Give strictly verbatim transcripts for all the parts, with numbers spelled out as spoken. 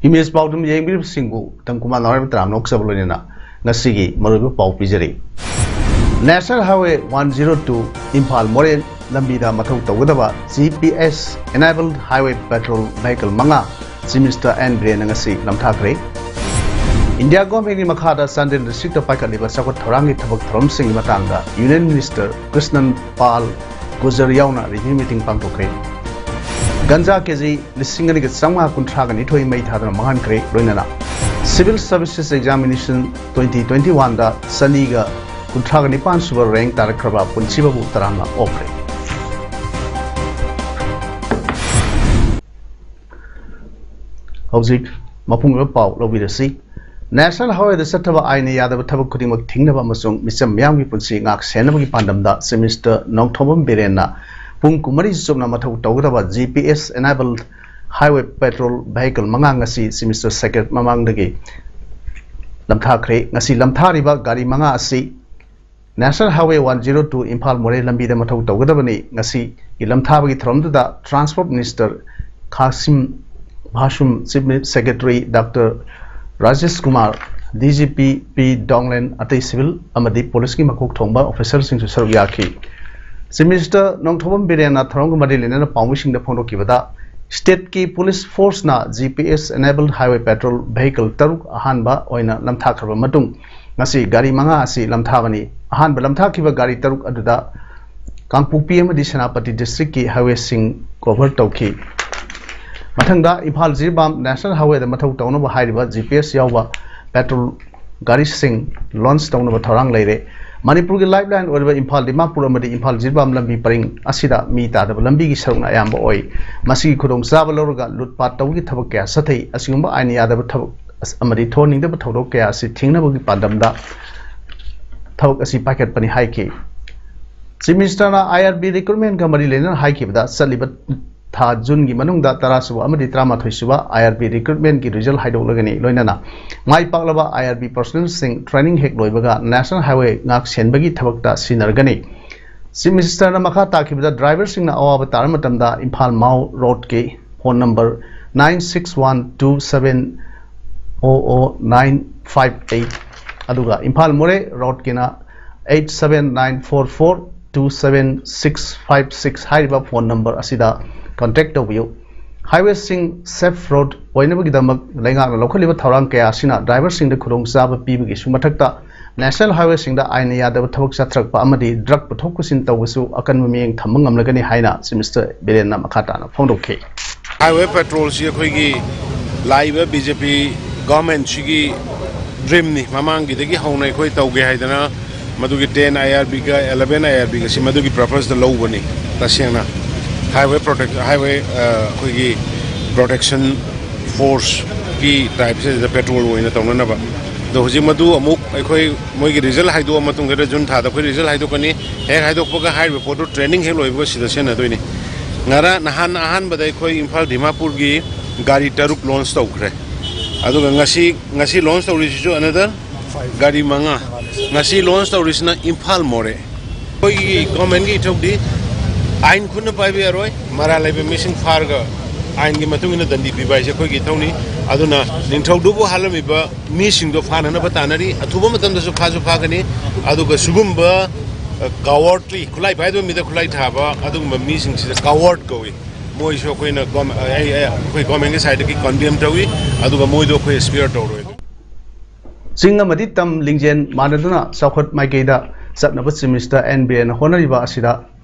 Image ꯄꯥꯎꯗꯝ ꯌꯦꯡꯕꯤꯔꯤꯕꯁꯤꯡꯕꯨ ꯇꯪꯀꯨꯃꯥ ꯅꯥꯎꯔꯦꯝ ꯇꯔꯥꯝꯅ ꯑꯣꯛꯆꯕ ꯂꯣꯏꯅꯅ ꯉꯁꯤꯒꯤ ꯃꯔꯨꯑꯣꯏꯕ ꯄꯥꯎ ꯄꯤꯖꯔꯤ꯫ National Highway one zero two Imphal ꯃꯣꯔꯦ ꯂꯝꯕꯤꯗ ꯃꯊꯧ ꯇꯧꯒꯗꯕ G P S enabled highway patrol vehicle ꯃꯉꯥ Chief Minister N ꯕꯤꯔꯦꯟꯅ ꯉꯁꯤ ꯅꯝꯊꯥꯈ꯭ꯔꯦ꯫ ꯏꯟꯗꯤꯌꯥ ꯒꯣꯔꯃꯦꯟꯒꯤ ꯃꯈꯥꯗ ꯆꯥꯟꯗꯦꯜ ꯗꯤꯁꯇ꯭ꯔꯤꯛꯇ ꯄꯥꯏꯈꯠꯂꯤꯕ ꯆꯥꯎꯈꯠ ꯊꯧꯔꯥꯡꯒꯤ ꯊꯕꯛ ꯊꯧꯔꯝꯁꯤꯡꯒꯤ ꯃꯇꯥꯡꯗ Union Minister ꯀ꯭ꯔꯤꯁꯅꯟ ꯄꯥꯜ ꯒꯨꯖꯔ ꯌꯥꯎꯅ review meeting ꯄꯥꯡꯊꯣꯛꯈ꯭ꯔꯦ꯫ ꯒꯟꯖꯥ ꯀꯦꯖꯤ ꯂꯤꯁꯤꯡ ꯑꯅꯤꯒ ꯆꯥꯝꯃꯉꯥ ꯀꯨꯟꯊ꯭ꯔꯥꯒ ꯅꯤꯊꯣꯏ ꯃꯩ ꯊꯥꯗꯨꯅ ꯃꯥꯡꯍꯟꯈ꯭ꯔꯦ꯫ ꯂꯣꯏꯅꯅ Civil Services Examination twenty twenty-oneꯗ ꯆꯅꯤꯒ ꯀꯨꯟꯊ꯭ꯔꯥꯒ ꯅꯤꯄꯥꯟ ꯁꯨꯕ rank ꯇꯥꯔꯛꯈ꯭ꯔꯕ ꯄꯨꯟꯁꯤꯕꯕꯨ ꯇꯔꯥꯝꯅ ꯑꯣꯛꯈ꯭ꯔꯦ꯫ ꯍꯧꯖꯤꯛ ꯃꯄꯨꯡ ꯑꯣꯏꯕ ꯄꯥꯎ ꯂꯧꯕꯤꯔꯁꯤ꯫ National Highwayꯗ ꯆꯠꯊꯕ ꯑꯥꯏꯟꯅ ꯌꯥꯗꯕ ꯊꯕꯛ ꯈꯨꯗꯤꯡꯃꯛ ꯊꯤꯡꯅꯕ ꯑꯃꯁꯨꯡ ꯃꯤꯆꯝ ꯃꯤꯌꯥꯝꯒꯤ ꯄꯨꯟꯁꯤ ꯉꯥꯛ ꯁꯦꯟꯅꯕꯒꯤ ꯄꯥꯟꯗꯝꯗ Chief Minister ꯅꯣꯡꯊꯣꯝꯕꯝ ꯕꯤꯔꯦꯟꯅ ꯄꯨꯡ ꯀꯨꯟꯃꯔꯤ ꯆꯨꯞꯅ ꯃꯊꯧ ꯇꯧꯒꯗꯕ G P S enabled highway patrol vehicle ꯃꯉꯥ ꯉꯁꯤ Chief Minister Secretariat ꯃꯃꯥꯡꯗꯒꯤ ꯂꯝꯊꯥꯈ꯭ꯔꯦ꯫ ꯉꯁꯤ ꯂꯝꯊꯥꯔꯤꯕ ꯒꯥꯔꯤ ꯃꯉꯥ ꯑꯁꯤ National Highway one zero two Imphal ꯃꯣꯔꯦ ꯂꯝꯕꯤꯗ ꯃꯊꯧ ꯇꯧꯒꯗꯕꯅꯤ꯫ ꯉꯁꯤꯒꯤ ꯂꯝꯊꯥꯕꯒꯤ ꯊꯧꯔꯝꯗꯨꯗ Transport Minister ꯈꯥꯁꯤꯝ ꯚꯥꯁꯨꯝ, Chief Secretary Doctor Rajesh Kumar, D G P P ꯗꯣꯡꯂꯦꯟ, ꯑꯇꯩ civil ꯑꯃꯗꯤ ꯄꯨꯂꯤꯁꯀꯤ ꯃꯀꯣꯛ ꯊꯣꯡꯕ officerꯁꯤꯡꯁꯨ ꯁꯔꯨꯛ ꯌꯥꯈꯤ꯫ Chief Minister ꯅꯣꯡꯊꯣꯝꯕꯝ ꯕꯤꯔꯦꯟꯅ ꯊꯧꯔꯝꯒ ꯃꯔꯤ ꯂꯩꯅꯅ ꯄꯥꯎꯃꯤꯁꯤꯡꯗ ꯐꯣꯡꯗꯣꯛꯈꯤꯕꯗ, stateꯀꯤ police forceꯅ G P S enabled highway patrol vehicle ꯇꯔꯨꯛ ꯑꯍꯥꯟꯕ ꯑꯣꯏꯅ ꯂꯝꯊꯥꯈ꯭ꯔꯕ ꯃꯇꯨꯡ, ꯉꯁꯤ ꯒꯥꯔꯤ ꯃꯉꯥ ꯑꯁꯤ ꯂꯝꯊꯥꯕꯅꯤ꯫ ꯑꯍꯥꯟꯕ ꯂꯝꯊꯥꯈꯤꯕ ꯒꯥꯔꯤ ꯇꯔꯨꯛ ꯑꯗꯨꯗ ꯀꯥꯡꯄꯣꯛꯄꯤ ꯑꯃꯗꯤ ꯁꯦꯅꯥꯄꯇꯤ districtꯀꯤ highwayꯁꯤꯡ cover ꯇꯧꯈꯤ꯫ ꯃꯊꯪꯗ ꯏꯝꯐꯥꯜ ꯖꯤꯔꯤꯕꯥꯝ National Highwayꯗ ꯃꯊꯧ ꯇꯧꯅꯕ ꯍꯥꯏꯔꯤꯕ G P S ꯌꯥꯎꯕ patrol ꯒꯥꯔꯤꯁꯤꯡ launch ꯇꯧꯅꯕ ꯊꯧꯔꯥꯡ ꯂꯩꯔꯦ꯫ ꯃꯅꯤꯄꯨꯔꯒꯤ ꯂꯥꯏꯐ ꯂꯥꯏꯟ ꯑꯣꯏꯔꯤꯕ ꯏꯝꯐꯥꯜ ꯗꯤꯃꯥꯄꯨꯔ ꯑꯃꯗꯤ ꯏꯝꯐꯥꯜ ꯖꯤꯔꯤꯕꯥꯝ ꯂꯝꯕꯤ ꯄꯔꯤꯡ ꯑꯁꯤꯗ ꯃꯤ ꯇꯥꯗꯕ ꯂꯝꯕꯤꯒꯤ ꯁꯔꯨꯛꯅ ꯑꯌꯥꯝꯕ ꯑꯣꯏ꯫ ꯃꯁꯤꯒꯤ ꯈꯨꯗꯣꯡꯆꯥꯕ ꯂꯧꯔꯒ ꯂꯨꯠꯄꯥꯠ ꯇꯧꯕꯒꯤ ꯊꯕꯛ ꯀꯌꯥ ꯆꯠꯊꯩ꯫ ꯑꯁꯤꯒꯨꯝꯕ ꯑꯥꯏꯟ ꯌꯥꯗꯕ ꯊꯕꯛ ꯑꯃꯗꯤ ꯊꯣꯛꯍꯟꯅꯤꯡꯗꯕ ꯊꯧꯗꯣꯛ ꯀꯌꯥ ꯑꯁꯤ ꯊꯤꯡꯅꯕꯒꯤ ꯄꯥꯟꯗꯝꯗ ꯊꯕꯛ ꯑꯁꯤ ꯄꯥꯏꯈꯠꯄꯅꯤ ꯍꯥꯏꯈꯤ꯫ ꯆꯤꯐ ꯃꯤꯅꯤꯁꯇꯔꯅ ꯑꯥꯏ ꯑꯥꯔ ꯕꯤ ꯔꯤꯀ꯭ꯔꯨꯠꯃꯦꯟꯒ ꯃꯔꯤ ꯂꯩꯅꯅ ꯍꯥꯏꯈꯤꯕꯗ, ꯆꯠꯂꯤꯕ ꯊꯥ ꯖꯨꯟꯒꯤ ꯃꯅꯨꯡꯗ ꯇꯔꯥꯁꯨꯕ ꯑꯃꯗꯤ ꯇꯔꯥꯃꯥꯊꯣꯏꯁꯨꯕ ꯑꯥꯏ ꯑꯥꯔ ꯕꯤ ꯔꯤꯀ꯭ꯔꯨꯠꯃꯦꯟꯒꯤ ꯔꯤꯖꯜ ꯍꯥꯏꯗꯣꯛꯂꯒꯅꯤ꯫ ꯂꯣꯏꯅꯅ ꯃꯥꯏ ꯄꯥꯛꯂꯕ ꯑꯥꯏ ꯑꯥꯔ ꯕꯤ ꯄꯔꯁꯣꯅꯦꯜꯁꯤꯡ ꯇ꯭ꯔꯦꯅꯤꯡ ꯍꯦꯛ ꯂꯣꯏꯕꯒ ꯅꯦꯁꯅꯦꯜ ꯍꯥꯏꯋꯦ ꯉꯥꯛ ꯁꯦꯟꯕꯒꯤ ꯊꯕꯛꯇ ꯁꯤꯖꯤꯟꯅꯔꯒꯅꯤ꯫ ꯆꯤꯐ ꯃꯤꯅꯤꯁꯇꯔꯅ ꯃꯈꯥ ꯇꯥꯈꯤꯕꯗ, ꯗ꯭ꯔꯥꯏꯚꯔꯁꯤꯡꯅ ꯑꯋꯥꯕ ꯇꯥꯔꯕ ꯃꯇꯝꯗ ꯏꯝꯐꯥꯜ ꯃꯥꯎ ꯔꯣꯗꯀꯤ phone number nine six one two seven oh oh nine five eight, ꯑꯗꯨꯒ ꯏꯝꯐꯥꯜ ꯃꯣꯔꯦ ꯔꯣꯗꯀꯤꯅ eight seven nine four four two seven six five six ꯍꯥꯏꯔꯤꯕ ꯐꯣꯟ ꯅꯝꯕꯔ ꯑꯁꯤꯗ ꯀꯟꯇꯦꯛ ꯇꯧꯕꯤꯌꯨ꯫ ꯍꯥꯏꯋꯦꯁꯤꯡ ꯁꯦꯐ ꯔꯣꯗ ꯑꯣꯏꯅꯕꯒꯤꯗꯃꯛ ꯂꯩꯉꯥꯛꯅ ꯂꯧꯈꯠꯂꯤꯕ ꯊꯧꯔꯥꯡ ꯀꯌꯥ ꯑꯁꯤꯅ ꯗ꯭ꯔꯥꯏꯚꯔꯁꯤꯡꯗ ꯈꯨꯗꯣꯡꯆꯥꯕ ꯄꯤꯕꯒꯤꯁꯨ ꯃꯊꯛꯇ, ꯅꯦꯁꯅꯦꯜ ꯍꯥꯏꯋꯦꯁꯤꯡꯗ ꯑꯥꯏꯟꯅ ꯌꯥꯗꯕ ꯊꯕꯛ ꯆꯠꯊꯔꯛꯄ ꯑꯃꯗꯤ ꯗ꯭ꯔꯒ ꯄꯨꯊꯣꯛ ꯄꯨꯁꯤꯟ ꯇꯧꯕꯁꯨ ꯑꯀꯟꯕ ꯃꯤꯠꯌꯦꯡ ꯊꯝꯕ ꯉꯝꯂꯒꯅꯤ ꯍꯥꯏꯅ ꯆꯤꯐ ꯃꯤꯅꯤꯁꯇꯔ ꯕꯤꯔꯦꯟꯅ ꯃꯈꯥ ꯇꯥꯅ ꯐꯣꯡꯗꯣꯛꯈꯤ꯫ ꯍꯥꯏꯋꯦ ꯄꯦꯇ꯭ꯔꯣꯜꯁꯤ ꯑꯩꯈꯣꯏꯒꯤ ꯂꯥꯛꯏꯕ ꯕꯤ ꯖꯦ ꯄꯤ ꯒꯚꯔꯟꯃꯦꯟꯁꯤꯒꯤ ꯗ꯭ꯔꯤꯝꯅꯤ꯫ ꯃꯃꯥꯡꯒꯤꯗꯒꯤ ꯍꯧꯅ ꯑꯩꯈꯣꯏ ꯇꯧꯒꯦ ꯍꯥꯏꯗꯅ ꯃꯗꯨꯒꯤ ꯇꯦꯟ ꯑꯥꯏ ꯑꯥꯔ ꯕꯤꯒ ꯑꯦꯂꯚꯦꯟ ꯑꯥꯏ ꯑꯥꯔ ꯕꯤꯒꯁꯤ ꯃꯗꯨꯒꯤ ꯄꯔꯄꯁꯇ ꯂꯧꯕꯅꯤ꯫ ꯇꯁꯦꯡꯅ ꯍꯥꯏꯋꯦ ꯄ꯭ꯔꯣꯇꯦꯛ ꯍꯥꯏꯋꯦ ꯑꯩꯈꯣꯏꯒꯤ ꯄ꯭ꯔꯣꯇꯦꯛꯁꯟ ꯐꯣꯔꯁꯀꯤ ꯇꯥꯏꯞꯁꯤꯗ ꯄꯦꯇ꯭ꯔꯣꯜ ꯑꯣꯏꯅ ꯇꯧꯅꯅꯕ꯫ ꯑꯗꯣ ꯍꯧꯖꯤꯛ ꯃꯗꯨ ꯑꯃꯨꯛ ꯑꯩꯈꯣꯏ ꯃꯣꯏꯒꯤ ꯔꯤꯖꯜ ꯍꯥꯏꯗꯣꯛꯑ ꯃꯇꯨꯡꯗ, ꯖꯨꯟ ꯊꯥꯗ ꯑꯩꯈꯣꯏ ꯔꯤꯖꯜ ꯍꯥꯏꯗꯣꯛꯀꯅꯤ꯫ ꯍꯦꯛ ꯍꯥꯏꯗꯣꯛꯄꯒ ꯍꯥꯏꯔꯤꯕ ꯄꯣꯠꯇꯨ ꯇ꯭ꯔꯦꯅꯤꯡ ꯍꯦꯛ ꯂꯣꯏꯕꯒ ꯁꯤꯗ ꯁꯤꯖꯤꯟꯅꯗꯣꯏꯅꯤ꯫ ꯉꯔꯥꯡ ꯅꯍꯥꯟ ꯑꯍꯥꯟꯕꯗ ꯑꯩꯈꯣꯏ ꯏꯝꯐꯥꯜ ꯗꯤꯃꯥꯄꯨꯔꯒꯤ ꯒꯥꯔꯤ ꯇꯔꯨꯛ ꯂꯣꯟꯁ ꯇꯧꯈ꯭ꯔꯦ꯫ ꯑꯗꯨꯒ ꯉꯁꯤ ꯉꯁꯤ ꯂꯣꯟꯁ ꯇꯧꯔꯤꯁꯤꯁꯨ ꯑꯅꯗꯔ ꯒꯥꯔꯤ ꯃꯉꯥ꯫ ꯉꯁꯤ ꯂꯣꯟꯁ ꯇꯧꯔꯤꯁꯤꯅ ꯏꯝꯐꯥꯜ ꯃꯣꯔꯦ꯫ ꯑꯩꯈꯣꯏꯒꯤ ꯒꯣꯔꯃꯦꯟꯒꯤ ꯏꯊꯧꯗꯤ ꯑꯥꯏꯟ ꯈꯨꯠꯅ ꯄꯥꯏꯕ ꯌꯥꯔꯣꯏ, ꯃꯔꯥꯜ ꯂꯩꯕ ꯃꯤꯁꯤꯡ ꯐꯥꯔꯒ ꯑꯥꯏꯟꯒꯤ ꯃꯇꯨꯡ ꯏꯟꯅ ꯗꯟꯗꯤ ꯄꯤꯕ ꯍꯥꯏꯁꯦ ꯑꯩꯈꯣꯏꯒꯤ ꯏꯊꯧꯅꯤ꯫ ꯑꯗꯨꯅ ꯅꯤꯡꯊꯧꯗꯨꯕꯨ ꯍꯥꯠꯂꯝꯃꯤꯕ ꯃꯤꯁꯤꯡꯗꯣ ꯐꯥꯅꯅꯕ ꯇꯥꯟꯅꯔꯤ꯫ ꯑꯊꯨꯕ ꯃꯇꯝꯗꯁꯨ ꯐꯥꯁꯨ ꯐꯥꯒꯅꯤ꯫ ꯑꯗꯨꯒ ꯁꯤꯒꯨꯝꯕ ꯀꯋꯥꯔꯗꯂꯤ, ꯈꯨꯠꯂꯥꯏ ꯄꯥꯏꯗꯕ ꯃꯤꯗ ꯈꯨꯠꯂꯥꯏ ꯊꯥꯕ ꯑꯗꯨꯒꯨꯝꯕ ꯃꯤꯁꯤꯡꯁꯤꯗ ꯀꯋꯥꯔꯗ ꯀꯧꯏ꯫ ꯃꯣꯏꯁꯨ ꯑꯩꯈꯣꯏꯅ ꯒꯣꯔꯃꯦꯟ ꯑꯩ ꯑꯩ ꯑꯩꯈꯣꯏ ꯒꯣꯔꯃꯦꯟꯒꯤ ꯁꯥꯏꯠꯇꯒꯤ ꯀꯟꯗꯦꯝ ꯇꯧꯏ꯫ ꯑꯗꯨꯒ ꯃꯣꯏꯗꯣ ꯑꯩꯈꯣꯏ ꯁ꯭ꯄꯤꯌꯔ ꯇꯧꯔꯣꯏ꯫ ꯆꯤꯡ ꯑꯃꯗꯤ ꯇꯝ ꯂꯤꯡꯖꯦꯜ ꯃꯥꯟꯅꯗꯨꯅ ꯆꯥꯎꯈꯠ ꯃꯥꯏꯀꯩꯗ ꯆꯠꯅꯕ ꯆꯤꯐ ꯃꯤꯅꯤꯁꯇꯔ ꯑꯦꯟ ꯕꯤꯔꯦꯟꯅ ꯍꯣꯠꯅꯔꯤꯕ ꯑꯁꯤꯗ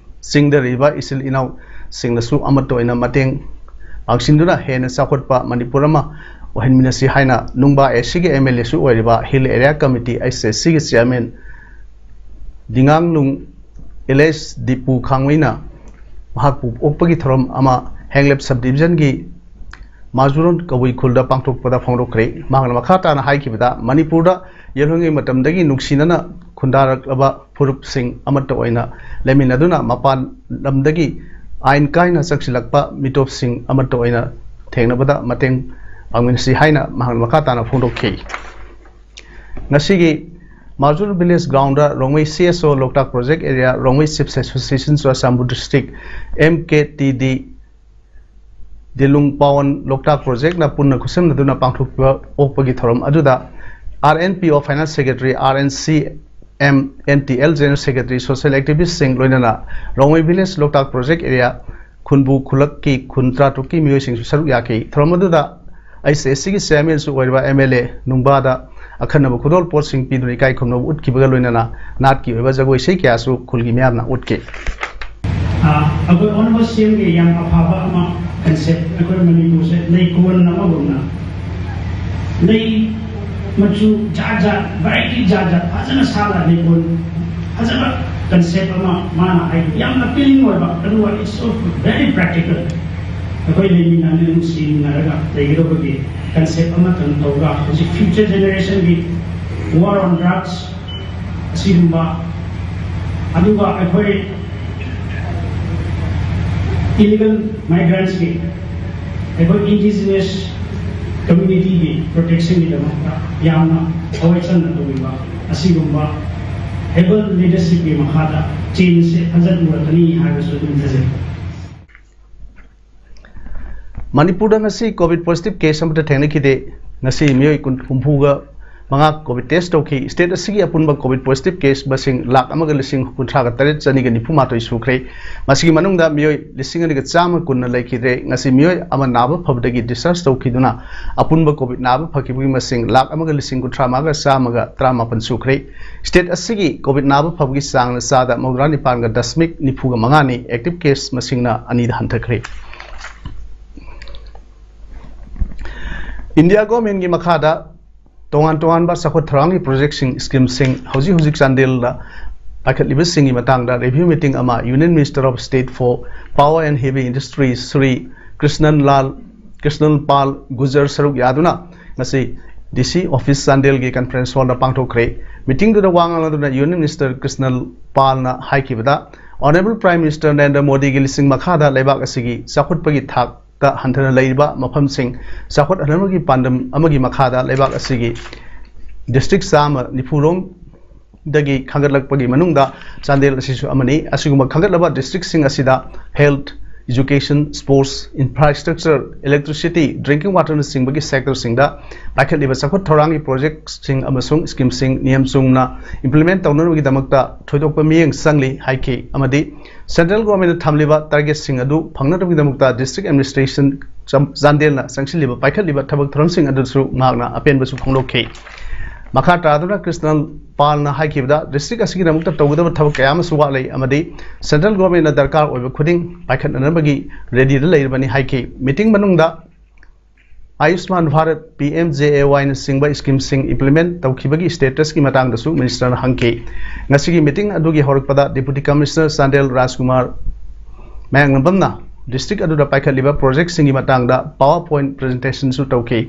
ꯆꯤꯡꯗ ꯂꯩꯔꯤꯕ ꯏꯆꯤꯜ ꯏꯅꯥꯎꯁꯤꯡꯅꯁꯨ ꯑꯃꯠꯇ ꯑꯣꯏꯅ ꯃꯇꯦꯡ ꯄꯥꯡꯁꯤꯟꯗꯨꯅ ꯍꯦꯟꯅ ꯆꯥꯎꯈꯠꯄ ꯃꯅꯤꯄꯨꯔ ꯑꯃ ꯑꯣꯏꯍꯟꯃꯤꯟꯅꯁꯤ ꯍꯥꯏꯅ ꯅꯨꯡꯕꯥ ꯑꯦ ꯁꯤꯒꯤ ꯑꯦꯝ ꯑꯦꯜ ꯑꯦꯁꯨ ꯑꯣꯏꯔꯤꯕ ꯍꯤꯜ ꯑꯦꯔꯤꯌꯥ ꯀꯃꯤꯇꯤ, ꯑꯩꯆ ꯑꯦ ꯁꯤꯒꯤ ꯆꯤꯌꯥꯔꯃꯦꯟ ꯗꯤꯉꯥꯡꯂꯨꯡ ꯑꯦꯂꯦꯁ ꯗꯤꯄꯨ ꯈꯥꯡꯃꯩꯅ ꯃꯍꯥꯛꯄꯨ ꯑꯣꯛꯄꯒꯤ ꯊꯧꯔꯝ ꯑꯃ ꯍꯦꯡꯂꯦꯞ ꯁꯕ ꯗꯤꯕꯤꯖꯟꯒꯤ ꯃꯥꯖꯨꯔꯣꯟ ꯀꯕꯨꯏ ꯈꯨꯜꯗ ꯄꯥꯡꯊꯣꯛꯄꯗ ꯐꯣꯡꯗꯣꯛꯈ꯭ꯔꯦ꯫ ꯃꯍꯥꯛꯅ ꯃꯈꯥ ꯇꯥꯅ ꯍꯥꯏꯈꯤꯕꯗ, ꯃꯅꯤꯄꯨꯔꯗ ꯌꯦꯜꯍꯧꯉꯩ ꯃꯇꯝꯗꯒꯤ ꯅꯨꯡꯁꯤꯅꯅ ꯈꯨꯟꯗꯥꯔꯛꯂꯕ ꯐꯨꯔꯨꯞꯁꯤꯡ ꯑꯃꯠꯇ ꯑꯣꯏꯅ ꯂꯩꯃꯤꯟꯅꯗꯨꯅ ꯃꯄꯥꯟ ꯂꯝꯗꯒꯤ ꯑꯥꯏꯟ ꯀꯥꯏꯅ ꯆꯪꯁꯤꯜꯂꯛꯄ ꯃꯤꯇꯣꯞꯁꯤꯡ ꯑꯃꯠꯇ ꯑꯣꯏꯅ ꯊꯦꯡꯅꯕꯗ ꯃꯇꯦꯡ ꯄꯥꯡꯃꯤꯟꯅꯁꯤ ꯍꯥꯏꯅ ꯃꯍꯥꯛꯅ ꯃꯈꯥ ꯇꯥꯅ ꯐꯣꯡꯗꯣꯛꯈꯤ꯫ ꯉꯁꯤꯒꯤ ꯃꯥꯖꯨꯔ village ground Rongmei C S O Loktak project area, Rongmei ꯁꯤꯞꯁ association Churachandpur district, M K T D, ꯗꯤꯂꯨꯡ ꯄꯥꯋꯟ ꯂꯣꯛꯇꯥꯛ ꯄ꯭ꯔꯣꯖꯦꯛꯅ ꯄꯨꯟꯅ ꯈꯨꯠꯁꯝꯅꯗꯨꯅ ꯄꯥꯡꯊꯣꯛꯄ ꯑꯣꯛꯄꯒꯤ ꯊꯧꯔꯝ ꯑꯗꯨꯗ R N P O finance secretary, R N C M N T L general secretary, social ꯑꯦꯛꯇꯤꯚꯤꯁꯁꯤꯡ, ꯂꯣꯏꯅꯅ Rongmei village Loktak project area ꯈꯨꯟꯕꯨ ꯈꯨꯜꯂꯛꯀꯤ ꯈꯨꯟ ꯇꯔꯥꯇꯔꯨꯛꯀꯤ ꯃꯤꯑꯣꯏꯁꯤꯡꯁꯨ ꯁꯔꯨꯛ ꯌꯥꯈꯤ꯫ ꯊꯧꯔꯝ ꯑꯗꯨꯗ ꯑꯩꯆ ꯑꯦ ꯁꯤꯒꯤ ꯆꯤꯌꯔꯃꯦꯟꯁꯨ ꯑꯣꯏꯔꯤꯕ ꯑꯦꯝ ꯑꯦꯜ ꯑꯦ ꯅꯨꯡꯕꯥꯗ ꯑꯈꯟꯅꯕ ꯈꯨꯗꯣꯜ ꯄꯣꯠꯁꯤꯡ ꯄꯤꯗꯨꯅ ꯏꯀꯥꯏ ꯈꯨꯝꯅꯕ ꯎꯠꯈꯤꯕꯒ ꯂꯣꯏꯅꯅ ꯅꯥꯠꯀꯤ ꯑꯣꯏꯕ ꯖꯒꯣꯏ ꯏꯁꯩ ꯀꯌꯥꯁꯨ ꯈꯨꯜꯒꯤ ꯃꯤꯌꯥꯝꯅ ꯎꯠꯈꯤ꯫ ꯑ, ꯑꯩꯈꯣꯏ ꯑꯣꯅꯔꯦꯕꯜ ꯁꯤ ꯑꯦꯝꯒꯤ ꯌꯥꯝ ꯑꯐꯕ ꯑꯃ ꯀꯟꯁꯦꯞ, ꯑꯩꯈꯣꯏ ꯃꯅꯤꯄꯨꯔꯁꯦ ꯂꯩꯀꯣꯜ ꯑꯃꯒꯨꯝꯅ ꯂꯩ ꯃꯆꯨ ꯖꯥꯠ ꯖꯥꯠ, ꯚꯦꯔꯥꯏꯇꯤ ꯖꯥꯠ ꯖꯥꯠ ꯐꯖꯅ ꯁꯥꯠꯂ ꯂꯩꯀꯣꯜ ꯐꯖꯕ ꯀꯟꯁꯦꯞ ꯑꯃ ꯃꯥꯅ ꯍꯥꯏꯕ ꯌꯥꯝ ꯑꯄꯤꯂꯤꯡ ꯑꯣꯏꯕ, ꯑꯗꯨꯒ it's so very practical꯫ ꯑꯩꯈꯣꯏ ꯂꯩꯃꯤꯟꯅꯅ ꯅꯨꯡꯁꯤꯅꯔꯒ ꯂꯩꯒꯗꯧꯕꯒꯤ ꯀꯟꯁꯦꯞ ꯑꯃꯇꯪ ꯇꯧꯔꯒ ꯍꯧꯖꯤꯛ ꯐ꯭ꯌꯨꯆꯔ ꯖꯦꯅꯦꯔꯦꯁꯟꯒꯤ war on drugs ꯑꯁꯤꯒꯨꯝꯕ, ꯑꯗꯨꯒ ꯑꯩꯈꯣꯏ ꯏꯂꯤꯒꯦꯜ ꯃꯥꯏꯒ꯭ꯔꯦꯟꯠꯁꯀꯤ, ꯑꯩꯈꯣꯏ ꯏꯟꯗꯤꯖꯤꯅꯁ ꯀꯝꯃ꯭ꯌꯨꯅꯤꯇꯤꯒꯤ ꯄ꯭ꯔꯣꯇꯦꯛꯁꯟꯒꯤꯗꯃꯛꯇ ꯌꯥꯝꯅ ꯊꯋꯥꯏ ꯆꯪꯅ ꯇꯧꯕꯤꯕ ꯑꯁꯤꯒꯨꯝꯕ ꯑꯦꯕꯜ ꯂꯤꯗꯔꯁꯤꯞꯀꯤ ꯃꯈꯥꯗ ꯆꯦꯟꯖꯁꯦ ꯐꯖꯅ ꯎꯔꯛꯀꯅꯤ ꯍꯥꯏꯕꯁꯨ ꯑꯗꯨꯝ ꯊꯥꯖꯩ꯫ ꯃꯅꯤꯄꯨꯔꯗ ꯉꯁꯤ ꯀꯣꯚꯤꯗ ꯄꯣꯖꯤꯇꯤꯚ ꯀꯦꯁ ꯑꯃꯠꯇ ꯊꯦꯡꯅꯈꯤꯗꯦ꯫ ꯉꯁꯤ ꯃꯤꯑꯣꯏ ꯀꯨꯟ, ꯍꯨꯝꯐꯨꯒ ꯃꯉꯥ ꯀꯣꯚꯤꯗ ꯇꯦꯁ ꯇꯧꯈꯤ꯫ ꯁ꯭ꯇꯦꯠ ꯑꯁꯤꯒꯤ ꯑꯄꯨꯟꯕ ꯀꯣꯚꯤꯗ ꯄꯣꯖꯤꯇꯤꯚ ꯀꯦꯁ ꯃꯁꯤꯡ ꯂꯥꯈ ꯑꯃꯒ ꯂꯤꯁꯤꯡ ꯀꯨꯟꯊ꯭ꯔꯥꯒ ꯇꯔꯦꯠ ꯆꯅꯤꯒ ꯅꯤꯐꯨ ꯃꯥꯊꯣꯏ ꯁꯨꯈ꯭ꯔꯦ꯫ ꯃꯁꯤꯒꯤ ꯃꯅꯨꯡꯗ ꯃꯤꯑꯣꯏ ꯂꯤꯁꯤꯡ ꯑꯅꯤꯒ ꯆꯥꯝꯃ ꯀꯨꯟꯅ ꯂꯩꯈꯤꯗ꯭ꯔꯦ꯫ ꯉꯁꯤ ꯃꯤꯑꯣꯏ ꯑꯃ ꯅꯥꯕ ꯐꯕꯗꯒꯤ ꯗꯤꯁꯆꯥꯔꯖ ꯇꯧꯈꯤꯗꯨꯅ ꯑꯄꯨꯟꯕ ꯀꯣꯚꯤꯗ ꯅꯥꯕ ꯐꯈꯤꯕꯒꯤ ꯃꯁꯤꯡ ꯂꯥꯈ ꯑꯃꯒ ꯂꯤꯁꯤꯡ ꯀꯨꯟꯊ꯭ꯔꯥ ꯃꯉꯥꯒ ꯆꯥꯝꯃꯒ ꯇꯔꯥꯃꯥꯄꯟ ꯁꯨꯈ꯭ꯔꯦ꯫ ꯁ꯭ꯇꯦꯠ ꯑꯁꯤꯒꯤ ꯀꯣꯚꯤꯗ ꯅꯥꯕ ꯐꯕꯒꯤ ꯆꯥꯡꯅ ꯆꯥꯗ ꯃꯧꯗ꯭ꯔꯥ ꯅꯤꯄꯥꯟꯒ ꯗꯁꯃꯤꯛ ꯅꯤꯐꯨꯒ ꯃꯉꯥꯅꯤ꯫ ꯑꯦꯛꯇꯤꯚ ꯀꯦꯁ ꯃꯁꯤꯡꯅ ꯑꯅꯤꯗ ꯍꯟꯊꯈ꯭ꯔꯦ꯫ ꯏꯟꯗꯤꯌꯥ ꯒꯣꯔꯃꯦꯟꯒꯤ ꯃꯈꯥꯗ ꯇꯣꯉꯥꯟ ꯇꯣꯉꯥꯟꯕ ꯆꯥꯎꯈꯠ ꯊꯧꯔꯥꯡꯒꯤ ꯄ꯭ꯔꯣꯖꯦꯛꯁꯤꯡ, ꯁ꯭ꯀꯤꯝꯁꯤꯡ ꯍꯧꯖꯤꯛ ꯍꯧꯖꯤꯛ ꯆꯥꯟꯗꯦꯜꯗ ꯄꯥꯏꯈꯠꯂꯤꯕꯁꯤꯡꯒꯤ ꯃꯇꯥꯡꯗ review meeting ꯑꯃ Union Minister of State for Power and Heavy Industries Shri Krishnan ꯂꯥꯜ ꯀ꯭ꯔꯤꯁꯅꯟ ꯄꯥꯜ ꯒꯨꯖꯔ ꯁꯔꯨꯛ ꯌꯥꯗꯨꯅ ꯉꯁꯤ D C office ꯆꯥꯟꯗꯦꯜꯒꯤ conference hall ꯗ ꯄꯥꯡꯊꯣꯛꯈ꯭ꯔꯦ꯫ Meeting ꯗꯨꯗ ꯋꯥ ꯉꯥꯡꯂꯗꯨꯅ Union Minister Krishnan ꯄꯥꯜꯅ ꯍꯥꯏꯈꯤꯕꯗ, Honourable Prime Minister Narendra ꯃꯣꯗꯤꯒꯤ ꯂꯤꯁꯤꯡ ꯃꯈꯥꯗ ꯂꯩꯕꯥꯛ ꯑꯁꯤꯒꯤ ꯆꯥꯎꯈꯠꯄꯒꯤ ꯊꯥꯛꯇ ꯍꯟꯊꯅ ꯂꯩꯔꯤꯕ ꯃꯐꯝꯁꯤꯡ ꯆꯥꯎꯈꯠꯍꯟꯅꯕꯒꯤ ꯄꯥꯟꯗꯝ ꯑꯃꯒꯤ ꯃꯈꯥꯗ ꯂꯩꯕꯥꯛ ꯑꯁꯤꯒꯤ district ꯆꯥꯝꯃ ꯅꯤꯐꯨ ꯔꯣꯝ ꯗꯒꯤ ꯈꯟꯒꯠꯂꯛꯄꯒꯤ ꯃꯅꯨꯡꯗ ꯆꯥꯟꯗꯦꯜ ꯑꯁꯤꯁꯨ ꯑꯃꯅꯤ꯫ ꯑꯁꯤꯒꯨꯝꯕ ꯈꯟꯒꯠꯂꯕ district ꯁꯤꯡ ꯑꯁꯤꯗ health, education, sports, infrastructure, electricity, drinking water ꯅꯆꯤꯡꯕꯒꯤ sector ꯁꯤꯡꯗ ꯄꯥꯏꯈꯠꯂꯤꯕ ꯆꯥꯎꯈꯠ ꯊꯧꯔꯥꯡꯒꯤ project ꯁꯤꯡ ꯑꯃꯁꯨꯡ scheme ꯁꯤꯡ ꯅꯤꯌꯝ ꯆꯨꯝꯅ implement ꯇꯧꯅꯕꯒꯤꯗꯃꯛꯇ ꯊꯣꯏꯗꯣꯛꯄ ꯃꯤꯠꯌꯦꯡ ꯆꯪꯂꯤ ꯍꯥꯏꯈꯤ꯫ Central Government ꯅ ꯊꯝꯂꯤꯕ target ꯁꯤꯡ ꯑꯗꯨ ꯐꯪꯅꯅꯕꯒꯤꯗꯃꯛꯇ district administration ꯆꯥꯟꯗꯦꯜꯅ ꯆꯪꯁꯤꯜꯂꯤꯕ ꯄꯥꯏꯈꯠꯂꯤꯕ ꯊꯕꯛ ꯊꯧꯔꯝꯁꯤꯡ ꯑꯗꯨꯁꯨ ꯃꯍꯥꯛꯅ ꯑꯄꯦꯟꯕꯁꯨ ꯐꯣꯡꯗꯣꯛꯈꯤ꯫ ꯃꯈꯥ ꯇꯥꯗꯨꯅ ꯀ꯭ꯔꯤꯁꯅꯟ ꯄꯥꯜꯅ ꯍꯥꯏꯈꯤꯕꯗ, district ꯑꯁꯤꯒꯤꯗꯃꯛꯇ ꯇꯧꯒꯗꯕ ꯊꯕꯛ ꯀꯌꯥ ꯑꯃꯁꯨ ꯋꯥꯠꯂꯤ ꯑꯃꯗꯤ Central Government ꯅ ꯗꯔꯀꯥꯔ ꯑꯣꯏꯕ ꯈꯨꯗꯤꯡ ꯄꯥꯏꯈꯠꯅꯅꯕꯒꯤ ready ꯗ ꯂꯩꯔꯕꯅꯤ ꯍꯥꯏꯈꯤ꯫ Meeting ꯃꯅꯨꯡꯗ Ayushman Bharat, P M J A Y ꯅꯆꯤꯡꯕ scheme ꯁꯤꯡ implement ꯇꯧꯈꯤꯕꯒꯤ status ꯀꯤ ꯃꯇꯥꯡꯗꯁꯨ Minister ꯅ ꯍꯪꯈꯤ꯫ ꯉꯁꯤꯒꯤ meeting ꯑꯗꯨꯒꯤ ꯍꯧꯔꯛꯄꯗ Deputy Commissioner ꯆꯥꯟꯗꯦꯜ ꯔꯥꯖꯀꯨꯃꯥꯔ ꯃꯌꯥꯡꯂꯝꯕꯝꯅ district ꯑꯗꯨꯗ ꯄꯥꯏꯈꯠꯂꯤꯕ project ꯁꯤꯡꯒꯤ ꯃꯇꯥꯡꯗ PowerPoint presentation ꯁꯨ ꯇꯧꯈꯤ꯫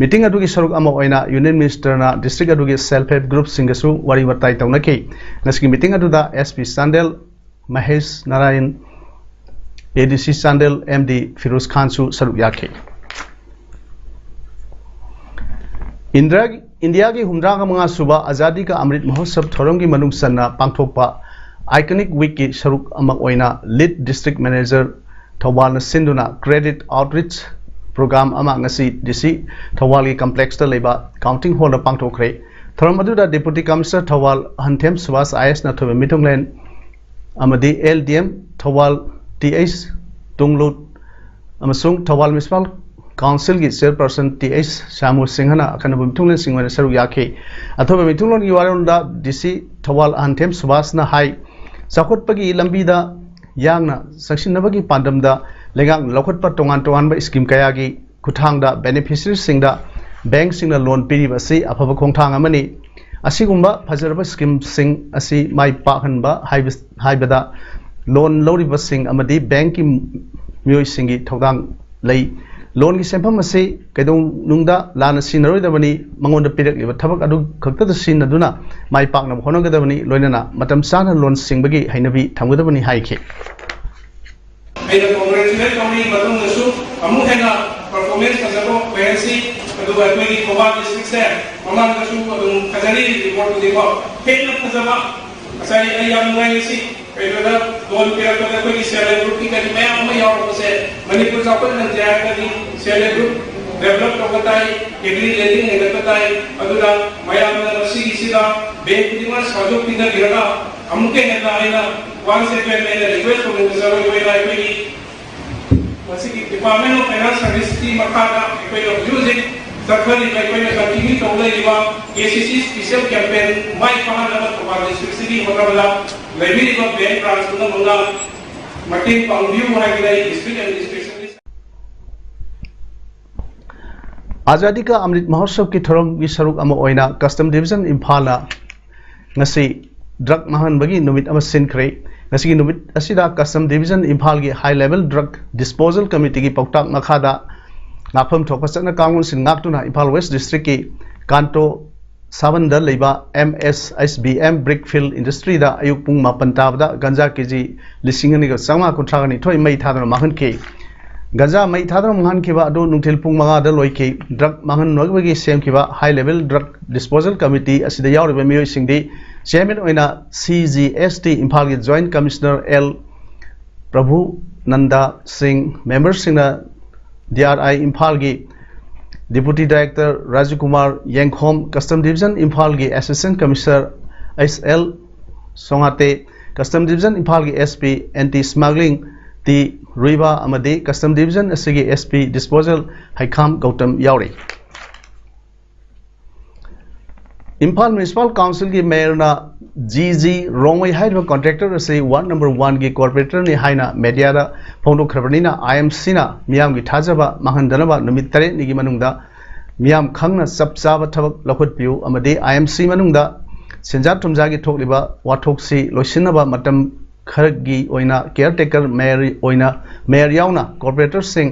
Meeting ꯑꯗꯨꯒꯤ ꯁꯔꯨꯛ ꯑꯃ ꯑꯣꯏꯅ Union Minister ꯅ district ꯑꯗꯨꯒꯤ self help group ꯁꯤꯡꯒꯁꯨ ꯋꯥꯔꯤ ꯋꯥꯇꯥꯏ ꯇꯧꯅꯈꯤ꯫ ꯉꯁꯤꯒꯤ meeting ꯑꯗꯨꯗ S P Chandel Mahesh Narayan, A D C Chandel M D Firoz ꯈꯥꯟꯁꯨ ꯁꯔꯨꯛ ꯌꯥꯈꯤ꯫ ꯏꯟꯗꯤꯌꯥꯒꯤ ꯍꯨꯝꯗ꯭ꯔꯥ ꯃꯉꯥ ꯁꯨꯕ ꯑꯖꯥꯗꯤ ꯀꯥ ꯑꯃ꯭ꯔꯤꯠ ꯃꯍꯣꯠꯁꯕ ꯊꯧꯔꯝꯒꯤ ꯃꯅꯨꯡ ꯆꯟꯅ ꯄꯥꯡꯊꯣꯛꯄ Iconic Week ꯀꯤ ꯁꯔꯨꯛ ꯑꯃ ꯑꯣꯏꯅ Lead District Manager ꯊꯧꯕꯥꯜꯅ ꯁꯤꯟꯗꯨꯅ credit outreach program ꯑꯃ ꯉꯁꯤ D C ꯊꯧꯕꯥꯜꯒꯤ complex ꯇ ꯂꯩꯕ counting hall ꯗ ꯄꯥꯡꯊꯣꯛꯈ꯭ꯔꯦ꯫ ꯊꯧꯔꯝ ꯑꯗꯨꯗ Deputy Commissioner Thoubal ꯑꯍꯟꯊꯦꯝ Subhas I A S ꯅ ꯑꯊꯣꯏꯕ ꯃꯤꯊꯨꯡꯂꯦꯟ ꯑꯃꯗꯤ L D M Thoubal T H ꯇꯨꯡꯂꯨꯠ ꯑꯃꯁꯨꯡ ꯊꯧꯕꯥꯜ Municipal Council ꯒꯤ Chairperson T H ꯁ꯭ꯌꯥꯃꯨ ꯁꯤꯡꯍꯅ ꯑꯈꯟꯅꯕ ꯃꯤꯊꯨꯡꯂꯦꯟꯁꯤꯡ ꯑꯣꯏꯅ ꯁꯔꯨꯛ ꯌꯥꯈꯤ꯫ ꯑꯊꯣꯏꯕ ꯃꯤꯊꯨꯡꯂꯦꯟꯒꯤ ꯋꯥꯔꯣꯜꯗ D C ꯊꯧꯕꯥꯜ ꯑꯍꯟꯊꯦꯝ ꯁꯨꯕꯥꯁꯅ ꯍꯥꯏ, ꯆꯥꯎꯈꯠꯄꯒꯤ ꯂꯝꯕꯤꯗ ꯌꯥꯡꯅ ꯆꯪꯁꯤꯟꯅꯕꯒꯤ ꯄꯥꯟꯗꯝꯗ ꯂꯩꯉꯥꯛꯅ ꯂꯧꯈꯠꯄ ꯇꯣꯉꯥꯟ ꯇꯣꯉꯥꯟꯕ scheme ꯀꯌꯥꯒꯤ ꯈꯨꯠꯊꯥꯡꯗ beneficiary ꯁꯤꯡꯗ bank ꯁꯤꯡꯅ loan ꯄꯤꯔꯤꯕ ꯑꯁꯤ ꯑꯐꯕ ꯈꯣꯡꯊꯥꯡ ꯑꯃꯅꯤ꯫ ꯑꯁꯤꯒꯨꯝꯕ ꯐꯖꯔꯕ ꯁ꯭ꯀꯤꯝꯁꯤꯡ ꯑꯁꯤ ꯃꯥꯏ ꯄꯥꯛꯍꯟꯕ ꯍꯥꯏꯕ- ꯍꯥꯏꯕꯗ ꯂꯣꯟ ꯂꯧꯔꯤꯕꯁꯤꯡ ꯑꯃꯗꯤ ꯕꯦꯡꯛꯀꯤ ꯃꯤꯑꯣꯏꯁꯤꯡꯒꯤ ꯊꯧꯗꯥꯡ ꯂꯩ꯫ ꯂꯣꯟꯒꯤ ꯁꯦꯟꯐꯝ ꯑꯁꯤ ꯀꯩꯗꯧꯅꯨꯡꯗ ꯂꯥꯟꯅ ꯁꯤꯖꯤꯟꯅꯔꯣꯏꯗꯕꯅꯤ, ꯃꯉꯣꯟꯗ ꯄꯤꯔꯛꯂꯤꯕ ꯊꯕꯛ ꯑꯗꯨ ꯈꯛꯇꯗ ꯁꯤꯖꯤꯟꯅꯗꯨꯅ ꯃꯥꯏ ꯄꯥꯛꯅꯕ ꯍꯣꯠꯅꯒꯗꯕꯅꯤ, ꯂꯣꯏꯅꯅ ꯃꯇꯝ ꯆꯥꯅ ꯂꯣꯟ ꯁꯤꯡꯕꯒꯤ ꯍꯩꯅꯕꯤ ꯊꯝꯒꯗꯕꯅꯤ ꯍꯥꯏꯈꯤ꯫ ꯑꯩꯅ congratulate ꯇꯧꯔꯤ꯫ ꯃꯇꯨꯡꯗꯁꯨ ꯑꯃꯨꯛ ꯍꯦꯟꯅ performance ꯐꯖꯕ ꯑꯣꯏꯍꯟꯁꯤ꯫ ꯑꯗꯨꯒ ꯑꯩꯈꯣꯏꯒꯤ ꯊꯧꯕꯥꯜ districtꯁꯦ ꯃꯃꯥꯡꯗꯁꯨ ꯑꯗꯨꯝ ꯐꯖꯔꯤ, reportꯇꯨꯗꯤꯀꯣ ꯍꯦꯟꯅ ꯐꯖꯕ꯫ ꯉꯁꯥꯏ ꯑꯩ ꯌꯥꯝ ꯅꯨꯡꯉꯥꯏ ꯉꯁꯤ ꯀꯩꯅꯣꯗ loan ꯄꯤꯔꯛꯄꯗ ꯑꯩꯈꯣꯏꯒꯤ self help groupꯀꯤ ꯀꯔꯤ ꯃꯌꯥꯝ ꯑꯃ ꯌꯥꯎꯔꯛꯄꯁꯦ꯫ ꯃꯅꯤꯄꯨꯔ ꯆꯥꯎꯈꯠꯍꯟꯁꯦ ꯍꯥꯏꯔꯒꯗꯤ self help group develop ꯇꯧꯕ ꯇꯥꯏ, agri lending ꯍꯦꯟꯒꯠꯄ ꯇꯥꯏ꯫ ꯑꯗꯨꯅ ꯃꯌꯥꯝꯅ ꯃꯁꯤꯒꯤꯁꯤꯗ bank ꯈꯨꯗꯤꯡꯃꯛ ꯁꯍꯌꯣꯒ ꯄꯤꯅꯕꯤꯔꯒ ꯑꯃꯨꯛꯀ ꯍꯦꯟꯅ ꯑꯩꯅ once again ꯑꯩꯅ request ꯇꯧꯅꯤꯡꯕꯁꯦ ꯑꯩꯈꯣꯏꯅ ꯑꯩꯈꯣꯏꯒꯤ ꯃꯁꯤꯒꯤ Department of Finance Servicesꯀꯤ ꯃꯈꯥꯗ ꯑꯩꯈꯣꯏꯅ ꯍꯧꯖꯤꯛ ꯍꯧꯖꯤꯛ ꯆꯠꯊꯔꯤꯕ ꯑꯩꯈꯣꯏꯅ continue ꯇꯧ ꯂꯩꯔꯤꯕ KCC special campaign ꯃꯥꯏ ꯄꯥꯛꯍꯟꯅꯕ ꯊꯧꯕꯥꯜ districtꯁꯤꯒꯤ ꯍꯣꯠꯅꯕꯗ ꯂꯩꯕꯤꯔꯤꯕ bank branch ꯄꯨꯝꯅꯃꯛꯅ ꯃꯇꯦꯡ ꯄꯥꯡꯕꯤꯌꯨ ꯍꯥꯏꯕꯗ ꯑꯩ district administrationꯒꯤ ꯑꯖꯥꯗꯤ ꯀꯥ ꯑꯃ꯭ꯔꯤꯠ ꯃꯍꯣꯠꯁꯕꯀꯤ ꯊꯧꯔꯝꯒꯤ ꯁꯔꯨꯛ ꯑꯃ ꯑꯣꯏꯅ Custom Division ꯏꯝꯐꯥꯜꯅ ꯉꯁꯤ drug ꯃꯥꯡꯍꯟꯕꯒꯤ ꯅꯨꯃꯤꯠ ꯑꯃ ꯁꯤꯟꯈ꯭ꯔꯦ꯫ ꯉꯁꯤꯒꯤ ꯅꯨꯃꯤꯠ ꯑꯁꯤꯗ Custom Division ꯏꯝꯐꯥꯜꯒꯤ High Level Drug Disposal Committeeꯒꯤ ꯄꯥꯎꯇꯥꯛ ꯃꯈꯥꯗ ꯉꯥꯛꯐꯝ ꯊꯣꯛꯄ ꯆꯠꯅ ꯀꯥꯡꯂꯣꯟꯁꯤꯡ ꯉꯥꯛꯇꯨꯅ ꯏꯝꯐꯥꯜ West districtꯀꯤ ꯀꯥꯟꯇꯣ ꯁꯥꯕꯟꯗ ꯂꯩꯕ MSHBM Brick Field Industryꯗ ꯑꯌꯨꯛ ꯄꯨꯡ ꯃꯥꯄꯟ ꯇꯥꯕꯗ ꯒꯟꯖꯥ ꯀꯦꯖꯤ ꯂꯤꯁꯤꯡ ꯑꯅꯤꯒ ꯆꯥꯝꯃꯉꯥ ꯀꯨꯟꯊ꯭ꯔꯥ ꯅꯤꯊꯣꯏ ꯃꯩ ꯊꯥꯗꯨꯅ ꯃꯥꯡꯍꯟꯈꯤ꯫ ꯒꯟꯖꯥ ꯃꯩ ꯊꯥꯗꯨꯅ ꯃꯥꯡꯍꯟꯈꯤꯕ ꯑꯗꯨ ꯅꯨꯡꯊꯤꯜ ꯄꯨꯡ ꯃꯉꯥꯗ ꯂꯣꯏꯈꯤ꯫ Drug ꯃꯥꯡꯍꯟꯅꯕꯒꯤ ꯁꯦꯝꯈꯤꯕ High Level Drug Disposal Committee ꯑꯁꯤꯗ ꯌꯥꯎꯔꯤꯕ ꯃꯤꯑꯣꯏꯁꯤꯡꯗꯤ chairman ꯑꯣꯏꯅ CGST ꯏꯝꯐꯥꯜꯒꯤ Joint Commissioner L ꯄ꯭ꯔꯚꯨ ꯅꯟꯗ ꯁꯤꯡ, memberꯁꯤꯡꯅ DRI ꯏꯝꯐꯥꯜꯒꯤ Deputy Director ꯔꯥꯖꯀꯨꯃꯥꯔ ꯌꯦꯡꯈꯣꯝ, Custom Division ꯏꯝꯐꯥꯜꯒꯤ Assistant Commissioner S L ꯁꯣꯉꯥꯇꯦ, Custom Division ꯏꯝꯐꯥꯜꯒꯤ SP Anti Smuggling T ꯔꯨꯏꯕꯥ ꯑꯃꯗꯤ Custom Division ꯑꯁꯤꯒꯤ SP Disposal ꯍꯩꯈꯥꯝ ꯒꯧꯇꯝ ꯌꯥꯎꯔꯤ꯫ ꯏꯝꯐꯥꯜ Municipal Councilꯒꯤ mayorꯅ ꯖꯤ ꯖꯤ ꯔꯣꯡꯃꯩ ꯍꯥꯏꯔꯤꯕ contractor ꯑꯁꯤ ward number oneꯒꯤ corporatorꯅꯤ ꯍꯥꯏꯅ mediaꯗ ꯐꯣꯡꯗꯣꯛꯈ꯭ꯔꯕꯅꯤꯅ, IMCꯅ ꯃꯤꯌꯥꯝꯒꯤ ꯊꯥꯖꯕ ꯃꯥꯡꯍꯟꯗꯅꯕ ꯅꯨꯃꯤꯠ ꯇꯔꯦꯠꯅꯤꯒꯤ ꯃꯅꯨꯡꯗ ꯃꯤꯌꯥꯝ ꯈꯪꯅ ꯆꯞ ꯆꯥꯕ ꯊꯕꯛ ꯂꯧꯈꯠꯄꯤꯌꯨ ꯑꯃꯗꯤ ꯑꯥꯏ ꯑꯦꯝ ꯁꯤ ꯃꯅꯨꯡꯗ ꯁꯦꯟꯖꯥ ꯊꯨꯝꯖꯥꯒꯤ ꯊꯣꯛꯂꯤꯕ ꯋꯥꯊꯣꯛꯁꯤ ꯂꯣꯏꯁꯤꯟꯅꯕ ꯃꯇꯝ ꯈꯔꯒꯤ ꯑꯣꯏꯅ ꯀꯤꯌꯔ ꯇꯦꯀꯔ ꯃꯦꯌꯔ ꯑꯣꯏꯅ ꯃꯦꯌꯔ ꯌꯥꯎꯅ ꯀꯣꯔꯄꯣꯔꯦꯇꯔꯁꯤꯡ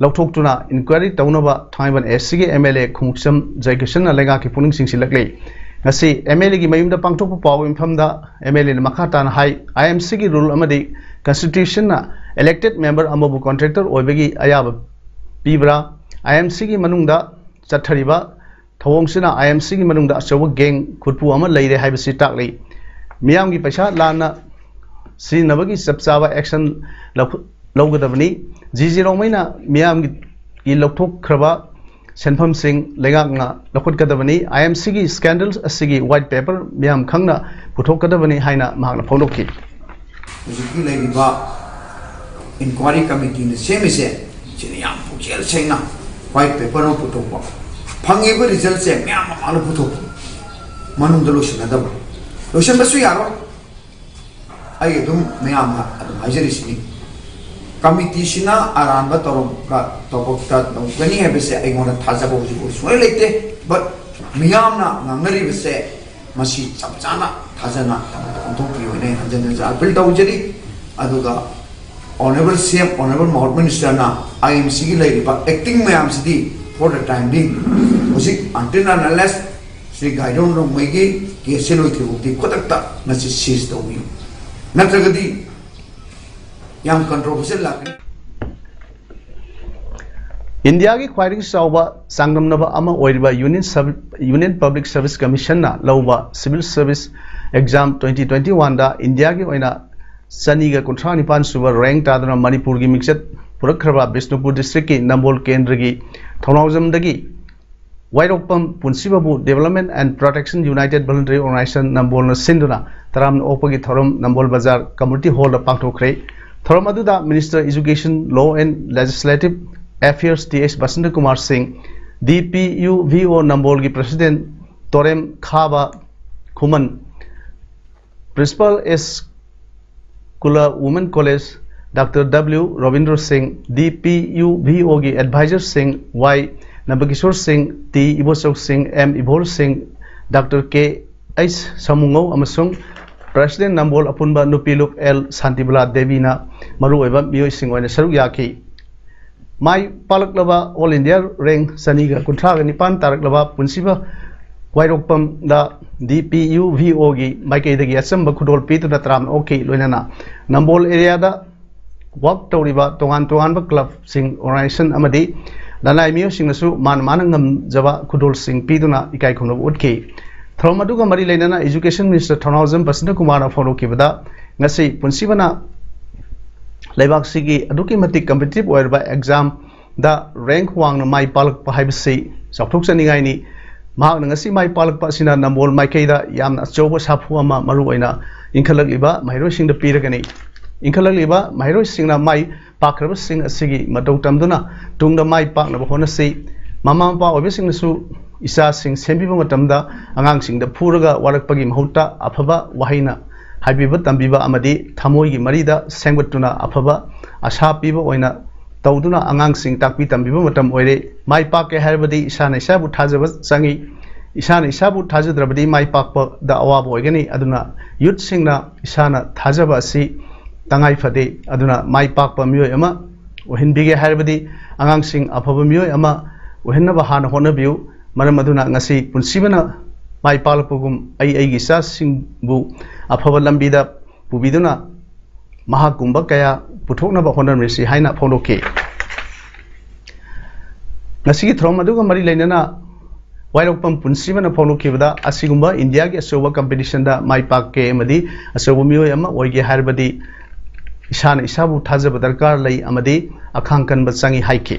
ꯂꯧꯊꯣꯛꯇꯨꯅ ꯏꯟꯀ꯭ꯋꯥꯏꯔꯤ ꯇꯧꯅꯕ ꯊꯥꯡꯃꯩꯕꯟ ꯑꯦꯁ ꯁꯤꯒꯤ ꯑꯦꯝ ꯑꯦꯜ ꯑꯦ ꯈꯣꯡꯎꯞꯁꯝ ꯖꯌꯀꯤꯁꯟꯅ ꯂꯩꯉꯥꯛꯀꯤ ꯄꯨꯛꯅꯤꯡ ꯆꯤꯡꯁꯤꯜꯂꯛꯂꯤ꯫ ꯉꯁꯤ ꯑꯦꯝ ꯑꯦꯜ ꯑꯦꯒꯤ ꯃꯌꯨꯝꯗ ꯄꯥꯡꯊꯣꯛꯄ ꯄꯥꯎ ꯃꯤꯐꯝꯗ ꯑꯦꯝ ꯑꯦꯜ ꯑꯦꯅ ꯃꯈꯥ ꯇꯥꯅ ꯍꯥꯏ, ꯑꯥꯏ ꯑꯦꯝ ꯁꯤꯒꯤ ꯔꯨꯜ ꯑꯃꯗꯤ ꯀꯟꯁꯇꯤꯇ꯭ꯌꯨꯁꯟꯅ ꯏꯂꯦꯛꯇꯦꯗ ꯃꯦꯝꯕꯔ ꯑꯃꯕꯨ ꯀꯣꯟꯇ꯭ꯔꯦꯛꯇꯔ ꯑꯣꯏꯕꯒꯤ ꯑꯌꯥꯕ ꯄꯤꯕ꯭ꯔꯥ? ꯑꯥꯏ ꯑꯦꯝ ꯁꯤꯒꯤ ꯃꯅꯨꯡꯗ ꯆꯠꯊꯔꯤꯕ ꯊꯧꯑꯣꯡꯁꯤꯅ ꯑꯥꯏ ꯑꯦꯝ ꯁꯤꯒꯤ ꯃꯅꯨꯡꯗ ꯑꯆꯧꯕ ꯒꯦꯡ ꯈꯨꯠꯄꯨ ꯑꯃ ꯂꯩꯔꯦ ꯍꯥꯏꯕꯁꯤ ꯇꯥꯛꯂꯤ꯫ ꯃꯤꯌꯥꯝꯒꯤ ꯄꯩꯁꯥ ꯂꯥꯟꯅ ꯁꯤꯖꯤꯟꯅꯕꯒꯤ ꯆꯞ ꯆꯥꯕ ꯑꯦꯛꯁꯟ ꯂꯧꯈ-, ꯂꯧꯒꯗꯕꯅꯤ꯫ ꯖꯤ ꯖꯤ ꯔꯣꯡꯃꯩꯅ ꯃꯤꯌꯥꯝꯒꯤ ꯂꯧꯊꯣꯛꯈ꯭ꯔꯕ ꯁꯦꯟꯐꯝꯁꯤꯡ ꯂꯩꯉꯥꯛꯅ ꯂꯧꯈꯠꯀꯗꯕꯅꯤ꯫ ꯑꯥꯏ ꯑꯦꯝ ꯁꯤꯒꯤ ꯁ꯭ꯀꯦꯟꯗꯜ ꯑꯁꯤꯒꯤ ꯋꯥꯏꯠ ꯄꯦꯄꯔ ꯃꯤꯌꯥꯝ ꯈꯪꯅ ꯄꯨꯊꯣꯛꯀꯗꯕꯅꯤ ꯍꯥꯏꯅ ꯃꯍꯥꯛꯅ ꯐꯣꯡꯗꯣꯛꯈꯤ꯫ ꯍꯧꯖꯤꯛꯀꯤ ꯂꯩꯔꯤꯕ ꯏꯟꯀ꯭ꯋꯥꯏꯔꯤ ꯀꯃꯤꯇꯤꯅ ꯁꯦꯝꯃꯤꯁꯦ, ꯁꯤꯅ ꯌꯥꯝ ꯄꯨꯛꯆꯦꯜ ꯁꯦꯡꯅ ꯋꯥꯏꯠ ꯄꯦꯄꯔ ꯑꯃ ꯄꯨꯊꯣꯛꯄ, ꯐꯪꯉꯤꯕ ꯔꯤꯖꯜꯁꯦ ꯃꯌꯥꯝ ꯃꯃꯥꯡꯗ ꯄꯨꯊꯣꯛꯄ, ꯃꯅꯨꯡꯗ ꯂꯣꯏꯁꯤꯟꯅꯗꯕ, ꯂꯣꯏꯁꯤꯟꯕꯁꯨ ꯌꯥꯔꯣꯏ꯫ ꯑꯩ ꯑꯗꯨꯝ ꯃꯌꯥꯝꯅ ꯑꯗꯨꯝ ꯍꯥꯏꯖꯔꯤꯁꯤꯅꯤ, ꯀꯃꯤꯇꯤꯁꯤꯅ ꯑꯔꯥꯟꯕ ꯇꯧꯔꯝꯕ ꯊꯕꯛꯇ ꯇꯧꯒꯅꯤ ꯍꯥꯏꯕꯁꯦ ꯑꯩꯉꯣꯟꯗ ꯊꯥꯖꯕ ꯍꯧꯖꯤꯛ ꯐꯥꯎ ꯁꯨꯡꯂꯩ ꯂꯩꯇꯦ꯫ ꯕꯠ ꯃꯤꯌꯥꯝꯅ ꯉꯥꯡꯅꯔꯤꯕꯁꯦ ꯃꯁꯤ ꯆꯞ ꯆꯥꯅ ꯊꯥꯖꯅ ꯑꯣꯟꯊꯣꯛꯄꯤꯌꯨ ꯍꯥꯏꯅ ꯑꯩ ꯍꯟꯖꯤꯟ ꯍꯟꯖꯤꯟ ꯑꯄꯤꯜ ꯇꯧꯖꯔꯤ꯫ ꯑꯗꯨꯒ ꯑꯣꯅꯔꯦꯕꯜ ꯁꯤ ꯑꯦꯝ, ꯑꯣꯅꯔꯦꯕꯜ ꯃꯥꯎꯠ ꯃꯤꯅꯤꯁꯇꯔꯅ ꯑꯥꯏ ꯑꯦꯝ ꯁꯤꯒꯤ ꯂꯩꯔꯤꯕ ꯑꯦꯛꯇꯤꯡ ꯃꯌꯥꯝꯁꯤꯗꯤ for the time being, ꯍꯧꯖꯤꯛ until and unless Shri Gaidon ꯔꯣꯡꯃꯩꯒꯤ ꯀꯦꯁꯁꯦ ꯂꯣꯏꯗ꯭ꯔꯤꯐꯥꯎꯗꯤ ꯈꯨꯗꯛꯇ ꯃꯁꯤ ꯁꯤꯖ ꯇꯧꯕꯤꯌꯨ, ꯅꯠꯇ꯭ꯔꯒꯗꯤ ꯌꯥꯝ ꯀꯟꯇ꯭ꯔꯣꯚꯔꯁꯤꯌꯦꯜ ꯂꯥꯛꯀꯅꯤ꯫ ꯏꯟꯗꯤꯌꯥꯒꯤ ꯈ꯭ꯋꯥꯏꯗꯒꯤ ꯆꯥꯎꯕ ꯆꯥꯡꯗꯝꯅꯕ ꯑꯃ ꯑꯣꯏꯔꯤꯕ ꯌꯨꯅꯤꯌꯟ ꯁꯕ-, ꯌꯨꯅꯤꯌꯟ ꯄꯕ꯭ꯂꯤꯛ ꯁꯔꯚꯤꯁ ꯀꯃꯤꯁꯟꯅ ꯂꯧꯕ civil service exam twenty twenty ꯋꯥꯟꯗ ꯏꯟꯗꯤꯌꯥꯒꯤ ꯑꯣꯏꯅ ꯆꯅꯤꯒ ꯀꯨꯟꯊ꯭ꯔꯥ ꯅꯤꯄꯥꯟ ꯁꯨꯕ ꯔꯦꯡꯛ ꯇꯥꯗꯨꯅ ꯃꯅꯤꯄꯨꯔꯒꯤ ꯃꯤꯡꯆꯠ ꯄꯨꯔꯛꯈ꯭ꯔꯕ ꯕꯤꯁꯅꯨꯄꯨꯔ ꯗꯤꯁꯇ꯭ꯔꯤꯛꯀꯤ ꯅꯝꯕꯣꯜ ꯀꯦꯟꯗ꯭ꯔꯒꯤ ꯊꯧꯅꯥꯎꯖꯝꯗꯒꯤ ꯋꯥꯏꯔꯣꯛꯄꯝ ꯄꯨꯟꯁꯤꯕꯕꯨ Development and Protection United Voluntary Organization ꯅꯝꯕꯣꯜꯅ ꯁꯤꯟꯗꯨꯅ ꯇꯔꯥꯝꯅ ꯑꯣꯛꯄꯒꯤ ꯊꯧꯔꯝ ꯅꯝꯕꯣꯜ ꯕꯖꯥꯔ ꯀꯝꯃ꯭ꯌꯨꯅꯤꯇꯤ ꯍꯣꯜꯗ ꯄꯥꯡꯊꯣꯛꯈ꯭ꯔꯦ꯫ ꯊꯧꯔꯝ ꯑꯗꯨꯗ Minister Education, Law and Legislative Affairs T H Basanta Kumar ꯁꯤꯡ, ꯗꯤ ꯄꯤ ꯌꯨ ꯚꯤ ꯑꯣ ꯅꯝꯕꯣꯜꯒꯤ President ꯇꯣꯔꯦꯝ ꯈꯥꯕ ꯈꯨꯃꯟ, Principal S Kula Women College doctor W Robindro Singh, D ꯄꯤ ꯌꯨ ꯚꯤ ꯑꯣꯒꯤ ꯑꯦꯗꯚꯥꯏꯖꯔꯁꯤꯡ ꯋꯥꯏ ꯅꯕꯀꯤꯁꯣꯔ ꯁꯤꯡ, ꯇꯤ ꯏꯕꯣꯆꯧ ꯁꯤꯡ, ꯑꯦꯝ ꯏꯕꯣꯜ ꯁꯤꯡ, ꯗꯥꯛꯇꯔ ꯀꯦ ꯑꯩꯆ ꯁꯃꯨꯉꯧ ꯑꯃꯁꯨꯡ ꯄ꯭ꯔꯦꯁꯤꯗꯦꯟ ꯅꯝꯕꯣꯜ ꯑꯄꯨꯟꯕ ꯅꯨꯄꯤ ꯂꯨꯞ ꯑꯦꯜ ꯁꯥꯟꯇꯤꯕꯂꯥ ꯗꯦꯕꯤꯅ ꯃꯔꯨꯑꯣꯏꯕ ꯃꯤꯑꯣꯏꯁꯤꯡ ꯑꯣꯏꯅ ꯁꯔꯨꯛ ꯌꯥꯈꯤ꯫ ꯃꯥꯏ ꯄꯥꯛꯂꯛꯂꯕ ꯑꯣꯜ ꯏꯟꯗꯤꯌꯥ ꯔꯦꯡ ꯆꯅꯤꯒ ꯀꯨꯟꯊ꯭ꯔꯥꯒ ꯅꯤꯄꯥꯟ ꯇꯥꯔꯛꯂꯕ ꯄꯨꯟꯁꯤꯕ ꯋꯥꯏꯔꯣꯛꯄꯝꯗ ꯗꯤ ꯄꯤ ꯌꯨ ꯚꯤ ꯑꯣꯒꯤ ꯃꯥꯏꯀꯩꯗꯒꯤ ꯑꯆꯝꯕ ꯈꯨꯗꯣꯜ ꯄꯤꯗꯨꯅ ꯇꯔꯥꯝꯅ ꯑꯣꯛꯈꯤ꯫ ꯂꯣꯏꯅꯅ ꯅꯝꯕꯣꯜ ꯑꯦꯔꯤꯌꯥꯗ ꯋꯥꯛ ꯇꯧꯔꯤꯕ ꯇꯣꯉꯥꯟ ꯇꯣꯉꯥꯟꯕ ꯀ꯭ꯂꯕꯁꯤꯡ, ꯑꯣꯔꯒꯅꯥꯏꯖꯦꯁꯟ ꯑꯃꯗꯤ ꯂꯅꯥꯏ ꯃꯤꯑꯣꯏꯁꯤꯡꯅꯁꯨ ꯃꯥꯅ ꯃꯥꯅ ꯉꯝꯖꯕ ꯈꯨꯗꯣꯜꯁꯤꯡ ꯄꯤꯗꯨꯅ ꯏꯀꯥꯏ ꯈꯨꯝꯅꯕ ꯎꯠꯈꯤ꯫ ꯊꯧꯔꯝ ꯑꯗꯨꯒ ꯃꯔꯤ ꯂꯩꯅꯅ ꯏꯖꯨꯀꯦꯁꯟ ꯃꯤꯅꯤꯁꯇꯔ ꯊꯧꯅꯥꯎꯖꯝ ꯕꯁꯟꯇ ꯀꯨꯃꯥꯔꯅ ꯐꯣꯡꯗꯣꯛꯈꯤꯕꯗ, ꯉꯁꯤ ꯄꯨꯟꯁꯤꯕꯅ ꯂꯩꯕꯥꯛꯁꯤꯒꯤ ꯑꯗꯨꯛꯀꯤ ꯃꯇꯤꯛ ꯀꯝꯄꯤꯇꯤꯇꯤꯞ ꯑꯣꯏꯔꯕ ꯑꯦꯛꯖꯥꯝꯗ ꯔꯦꯡꯛ ꯋꯥꯡꯅ ꯃꯥꯏ ꯄꯥꯛꯂꯛꯄ ꯍꯥꯏꯕꯁꯤ ꯆꯥꯎꯊꯣꯛꯆꯅꯤꯡꯉꯥꯏꯅꯤ꯫ ꯃꯍꯥꯛꯅ ꯉꯁꯤ ꯃꯥꯏ ꯄꯥꯛꯂꯛꯄ ꯑꯁꯤꯅ ꯅꯝꯕꯣꯜ ꯃꯥꯏꯀꯩꯗ ꯌꯥꯝꯅ ꯑꯆꯧꯕ ꯁꯥꯐꯨ ꯑꯃ ꯃꯔꯨꯑꯣꯏꯅ ꯏꯟꯈꯠꯂꯛꯂꯤꯕ ꯃꯍꯩꯔꯣꯏꯁꯤꯡꯗ ꯄꯤꯔꯒꯅꯤ꯫ ꯏꯟꯈꯠꯂꯛꯂꯤꯕ ꯃꯍꯩꯔꯣꯏꯁꯤꯡꯅ ꯃꯥꯏ ꯄꯥꯛꯈ꯭ꯔꯕꯁꯤꯡ ꯑꯁꯤꯒꯤ ꯃꯇꯧ ꯇꯝꯗꯨꯅ ꯇꯨꯡꯗ ꯃꯥꯏ ꯄꯥꯛꯅꯕ ꯍꯣꯠꯅꯁꯤ꯫ ꯃꯃꯥ ꯃꯄꯥ ꯑꯣꯏꯕꯁꯤꯡꯅꯁꯨ ꯏꯆꯥꯁꯤꯡ ꯁꯦꯝꯕꯤꯕ ꯃꯇꯝꯗ ꯑꯉꯥꯡꯁꯤꯡꯗ ꯐꯨꯔꯒ ꯋꯥꯔꯛꯄꯒꯤ ꯃꯍꯨꯠꯇ ꯑꯐꯕ ꯋꯥꯍꯩꯅ ꯍꯥꯏꯕꯤꯕ ꯇꯝꯕꯤꯕ ꯑꯃꯗꯤ ꯊꯃꯣꯏꯒꯤ ꯃꯔꯤꯗ ꯁꯦꯝꯒꯠꯇꯨꯅ ꯑꯐꯕ ꯑꯁꯥ ꯄꯤꯕ ꯑꯣꯏꯅ ꯇꯧꯗꯨꯅ ꯑꯉꯥꯡꯁꯤꯡ ꯇꯥꯛꯄꯤ ꯇꯝꯕꯤꯕ ꯃꯇꯝ ꯑꯣꯏꯔꯦ꯫ ꯃꯥꯏ ꯄꯥꯛꯀꯦ ꯍꯥꯏꯔꯕꯗꯤ ꯏꯁꯥꯅ ꯏꯁꯥꯕꯨ ꯊꯥꯖꯕ ꯆꯪꯏ꯫ ꯏꯁꯥꯅ ꯏꯁꯥꯕꯨ ꯊꯥꯖꯗ꯭ꯔꯕꯗꯤ ꯃꯥꯏ ꯄꯥꯛꯄꯗ ꯑꯋꯥꯕ ꯑꯣꯏꯒꯅꯤ꯫ ꯑꯗꯨꯅ ꯌꯨꯠꯁꯤꯡꯅ ꯏꯁꯥꯅ ꯊꯥꯖꯕ ꯑꯁꯤ ꯇꯉꯥꯏ ꯐꯗꯦ꯫ ꯑꯗꯨꯅ ꯃꯥꯏ ꯄꯥꯛꯄ ꯃꯤꯑꯣꯏ ꯑꯃ ꯑꯣꯏꯍꯟꯕꯤꯒꯦ ꯍꯥꯏꯔꯕꯗꯤ, ꯑꯉꯥꯡꯁꯤꯡ ꯑꯐꯕ ꯃꯤꯑꯣꯏ ꯑꯃ ꯑꯣꯏꯍꯟꯅꯕ ꯍꯥꯟꯅ ꯍꯣꯠꯅꯕꯤꯌꯨ꯫ ꯃꯔꯝ ꯑꯗꯨꯅ ꯉꯁꯤ ꯄꯨꯟꯁꯤꯕꯅ ꯃꯥꯏ ꯄꯥꯛꯂꯛꯄꯒꯨꯝ ꯑꯩ ꯑꯩꯒꯤ ꯏꯆꯥꯁꯤꯡꯕꯨ ꯑꯐꯕ ꯂꯝꯕꯤꯗ ꯄꯨꯕꯤꯗꯨꯅ ꯃꯍꯥꯛꯀꯨꯝꯕ ꯀꯌꯥ ꯄꯨꯊꯣꯛꯅꯕ ꯍꯣꯠꯅꯃꯤꯟꯅꯁꯤ ꯍꯥꯏꯅ ꯐꯣꯡꯗꯣꯛꯈꯤ꯫ ꯉꯁꯤꯒꯤ ꯊꯧꯔꯝ ꯑꯗꯨꯒ ꯃꯔꯤ ꯂꯩꯅꯅ ꯋꯥꯏꯔꯣꯛꯄꯝ ꯄꯨꯟꯁꯤꯕꯅ ꯐꯣꯡꯗꯣꯛꯈꯤꯕꯗ, ꯑꯁꯤꯒꯨꯝꯕ ꯏꯟꯗꯤꯌꯥꯒꯤ ꯑꯆꯧꯕ ꯀꯝꯄꯤꯇꯤꯁꯟꯗ ꯃꯥꯏ ꯄꯥꯛꯀꯦ ꯑꯃꯗꯤ ꯑꯆꯧꯕ ꯃꯤꯑꯣꯏ ꯑꯃ ꯑꯣꯏꯒꯦ ꯍꯥꯏꯔꯕꯗꯤ ꯏꯁꯥꯅ ꯏꯁꯥꯕꯨ ꯊꯥꯖꯕ ꯗꯔꯀꯥꯔ ꯂꯩ ꯑꯃꯗꯤ ꯑꯈꯥꯡ ꯀꯟꯕ ꯆꯪꯏ ꯍꯥꯏꯈꯤ꯫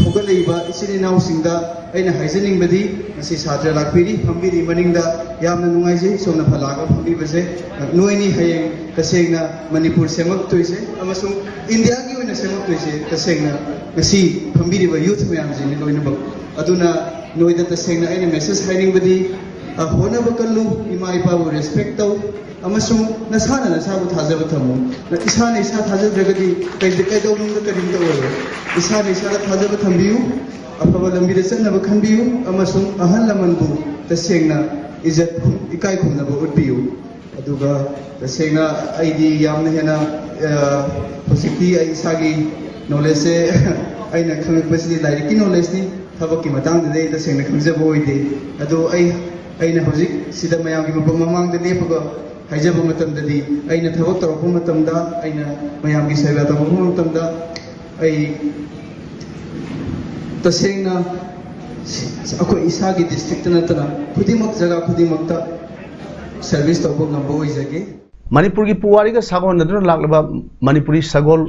ꯍꯧꯒꯠꯂꯛꯏꯕ ꯏꯆꯤꯜ ꯏꯅꯥꯎꯁꯤꯡꯗ ꯑꯩꯅ ꯍꯥꯏꯖꯅꯤꯡꯕꯗꯤ, ꯉꯁꯤ ꯁꯥꯇ꯭ꯔ ꯂꯥꯛꯄꯤꯔꯤ, ꯐꯝꯕꯤꯔꯤ ꯃꯅꯤꯡꯗ, ꯌꯥꯝꯅ ꯅꯨꯡꯉꯥꯏꯖꯩ ꯁꯣꯝꯅ ꯐꯠ ꯂꯥꯛꯑꯒ ꯐꯝꯕꯤꯕꯁꯦ꯫ ꯅꯣꯏꯅꯤ ꯍꯌꯦꯡ ꯇꯁꯦꯡꯅ ꯃꯅꯤꯄꯨꯔ ꯁꯦꯝꯃꯛꯇꯣꯏꯁꯦ ꯑꯃꯁꯨꯡ ꯏꯟꯗꯤꯌꯥꯒꯤ ꯑꯣꯏꯅ ꯁꯦꯝꯃꯛꯇꯣꯏꯁꯦ ꯇꯁꯦꯡꯅ ꯉꯁꯤ ꯐꯝꯕꯤꯔꯤꯕ ꯌꯨꯠ ꯃꯌꯥꯝꯁꯤꯅꯤ ꯂꯣꯏꯅꯃꯛ꯫ ꯑꯗꯨꯅ ꯅꯣꯏꯗ ꯇꯁꯦꯡꯅ ꯑꯩꯅ ꯃꯦꯁꯦꯖ ꯍꯥꯏꯅꯤꯡꯕꯗꯤ, ꯑ, ꯍꯣꯠꯅꯕ ꯀꯜꯂꯨ, ꯏꯃꯥ ꯏꯄꯥꯕꯨ ꯔꯦꯁꯄꯦꯛ ꯇꯧ, ꯑꯃꯁꯨꯡ ꯅꯁꯥꯅ ꯅꯁꯥꯕꯨ ꯊꯥꯖꯕ ꯊꯝꯃꯨ꯫ ꯅ-, ꯏꯁꯥꯅ ꯏꯁꯥ ꯊꯥꯖꯗ꯭ꯔꯒꯗꯤ ꯀꯩꯗ-, ꯀꯩꯗꯧꯅꯨꯡꯗ ꯀꯔꯤꯝꯇ ꯑꯣꯏꯔꯣꯏ꯫ ꯏꯁꯥꯅ ꯏꯁꯥꯗ ꯊꯥꯖꯕ ꯊꯝꯕꯤꯌꯨ꯫ ꯑꯐꯕ ꯂꯝꯕꯤꯗ ꯆꯠꯅꯕ ꯈꯟꯕꯤꯌꯨ ꯑꯃꯁꯨꯡ ꯑꯍꯜ ꯂꯃꯟꯕꯨ ꯇꯁꯦꯡꯅ ꯏꯖꯠ, ꯏꯀꯥꯏ ꯈꯨꯝꯅꯕ ꯎꯠꯄꯤꯌꯨ꯫ ꯑꯗꯨꯒ ꯇꯁꯦꯡꯅ ꯑꯩꯗꯤ ꯌꯥꯝꯅ ꯍꯦꯟꯅ, ꯑ, ꯍꯧꯖꯤꯛꯇꯤ ꯑꯩ ꯏꯁꯥꯒꯤ ꯅꯣꯂꯦꯖꯁꯦ ꯑꯩꯅ ꯈꯪꯉꯛꯄꯁꯤꯗꯤ ꯂꯥꯏꯔꯤꯛꯀꯤ ꯅꯣꯂꯦꯖꯅꯤ, ꯊꯕꯛꯀꯤ ꯃꯇꯥꯡꯗꯗꯤ ꯑꯩ ꯇꯁꯦꯡꯅ ꯈꯪꯖꯕ ꯑꯣꯏꯗꯦ꯫ ꯑꯗꯨ ꯑꯩ, ꯑꯩꯅ ꯍꯧꯖꯤꯛ ꯁꯤꯗ ꯃꯌꯥꯝꯒꯤ ꯃꯄ-, ꯃꯃꯥꯡꯗ ꯂꯦꯞꯄꯒ ꯍꯥꯏꯖꯕ ꯃꯇꯝꯗꯗꯤ, ꯑꯩꯅ ꯊꯕꯛ ꯇꯧꯔꯛꯄ ꯃꯇꯝꯗ, ꯑꯩꯅ ꯃꯌꯥꯝꯒꯤ ꯁꯦꯕꯥ ꯇꯧꯔꯛꯄ ꯃꯇꯝꯗ, ꯑꯩ ꯇꯁꯦꯡꯅ ꯑꯩꯈꯣꯏ ꯏꯁꯥꯒꯤ ꯗꯤꯁꯇ꯭ꯔꯤꯛꯇ ꯅꯠꯇꯅ ꯈꯨꯗꯤꯡꯃꯛ, ꯖꯒꯥ ꯈꯨꯗꯤꯡꯃꯛꯇ ꯁꯔꯚꯤꯁ ꯇꯧꯕ ꯉꯝꯕ ꯑꯣꯏꯖꯒꯦ꯫ ꯃꯅꯤꯄꯨꯔꯒꯤ ꯄꯨꯋꯥꯔꯤꯒ ꯁꯥꯒꯣꯟꯅꯗꯨꯅ ꯂꯥꯛꯂꯕ ꯃꯅꯤꯄꯨꯔꯤ ꯁꯒꯣꯜ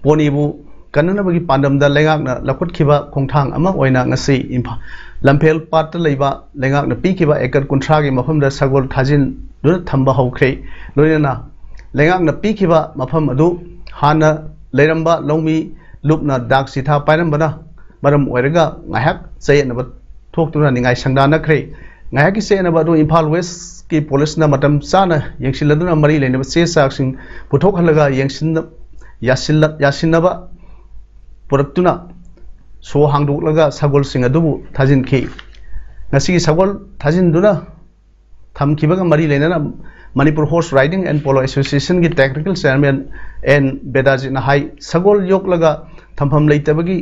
ꯄꯣꯅꯤꯕꯨ ꯀꯟꯅꯅꯕꯒꯤ ꯄꯥꯟꯗꯝꯗ ꯂꯩꯉꯥꯛꯅ ꯂꯧꯈꯠꯈꯤꯕ ꯈꯣꯡꯊꯥꯡ ꯑꯃ ꯑꯣꯏꯅ ꯉꯁꯤ ꯏꯝꯐꯥꯜ ꯂꯝꯐꯦꯜ ꯄꯥꯠꯇ ꯂꯩꯕ ꯂꯩꯉꯥꯛꯅ ꯄꯤꯈꯤꯕ ꯑꯦꯀꯔ ꯀꯨꯟꯊ꯭ꯔꯥꯒꯤ ꯃꯐꯝꯗ ꯁꯒꯣꯜ ꯊꯥꯖꯤꯟꯗꯨꯅ ꯊꯝꯕ ꯍꯧꯈ꯭ꯔꯦ꯫ ꯂꯣꯏꯅꯅ ꯂꯩꯉꯥꯛꯅ ꯄꯤꯈꯤꯕ ꯃꯐꯝ ꯑꯗꯨ ꯍꯥꯟꯅ ꯂꯩꯔꯝꯕ ꯂꯧꯃꯤ ꯂꯨꯞꯅ ꯗꯥꯛ ꯆꯤꯊꯥ ꯄꯥꯏꯔꯝꯕꯅ ꯃꯔꯝ ꯑꯣꯏꯔꯒ ꯉꯥꯏꯍꯥꯛ ꯆꯌꯦꯠꯅꯕ ꯊꯣꯛꯇꯨꯅ ꯅꯤꯡꯉꯥꯏ ꯁꯪꯗꯥꯅꯈ꯭ꯔꯦ꯫ ꯉꯥꯏꯍꯥꯛꯀꯤ ꯆꯌꯦꯠꯅꯕ ꯑꯗꯨ ꯏꯝꯐꯥꯜ ꯋꯦꯁꯀꯤ ꯄꯨꯂꯤꯁꯅ ꯃꯇꯝ ꯆꯥꯅ ꯌꯦꯡꯁꯤꯜꯂꯗꯨꯅ ꯃꯔꯤ ꯂꯩꯅꯕ ꯆꯦ ꯆꯥꯛꯁꯤꯡ ꯄꯨꯊꯣꯛꯍꯜꯂꯒ ꯌꯦꯡꯁꯤꯟꯅ-, ꯌꯥꯁꯤꯜꯂ-, ꯌꯥꯁꯤꯟꯅꯕ ꯄꯨꯔꯛꯇꯨꯅ ꯁꯣ ꯍꯥꯡꯗꯣꯛꯂꯒ ꯁꯒꯣꯜꯁꯤꯡ ꯑꯗꯨꯕꯨ ꯊꯥꯖꯤꯟꯈꯤ꯫ ꯉꯁꯤꯒꯤ ꯁꯒꯣꯜ ꯊꯥꯖꯤꯟꯗꯨꯅ ꯊꯝꯈꯤꯕꯒ ꯃꯔꯤ ꯂꯩꯅꯅ Manipur Horse Riding and Polo Associationꯒꯤ technical chairman ꯑꯦꯟ ꯕꯦꯗꯥꯖꯤꯠꯅ ꯍꯥꯏ, ꯁꯒꯣꯜ ꯌꯣꯛꯂꯒ ꯊꯝꯐꯝ ꯂꯩꯇꯕꯒꯤ,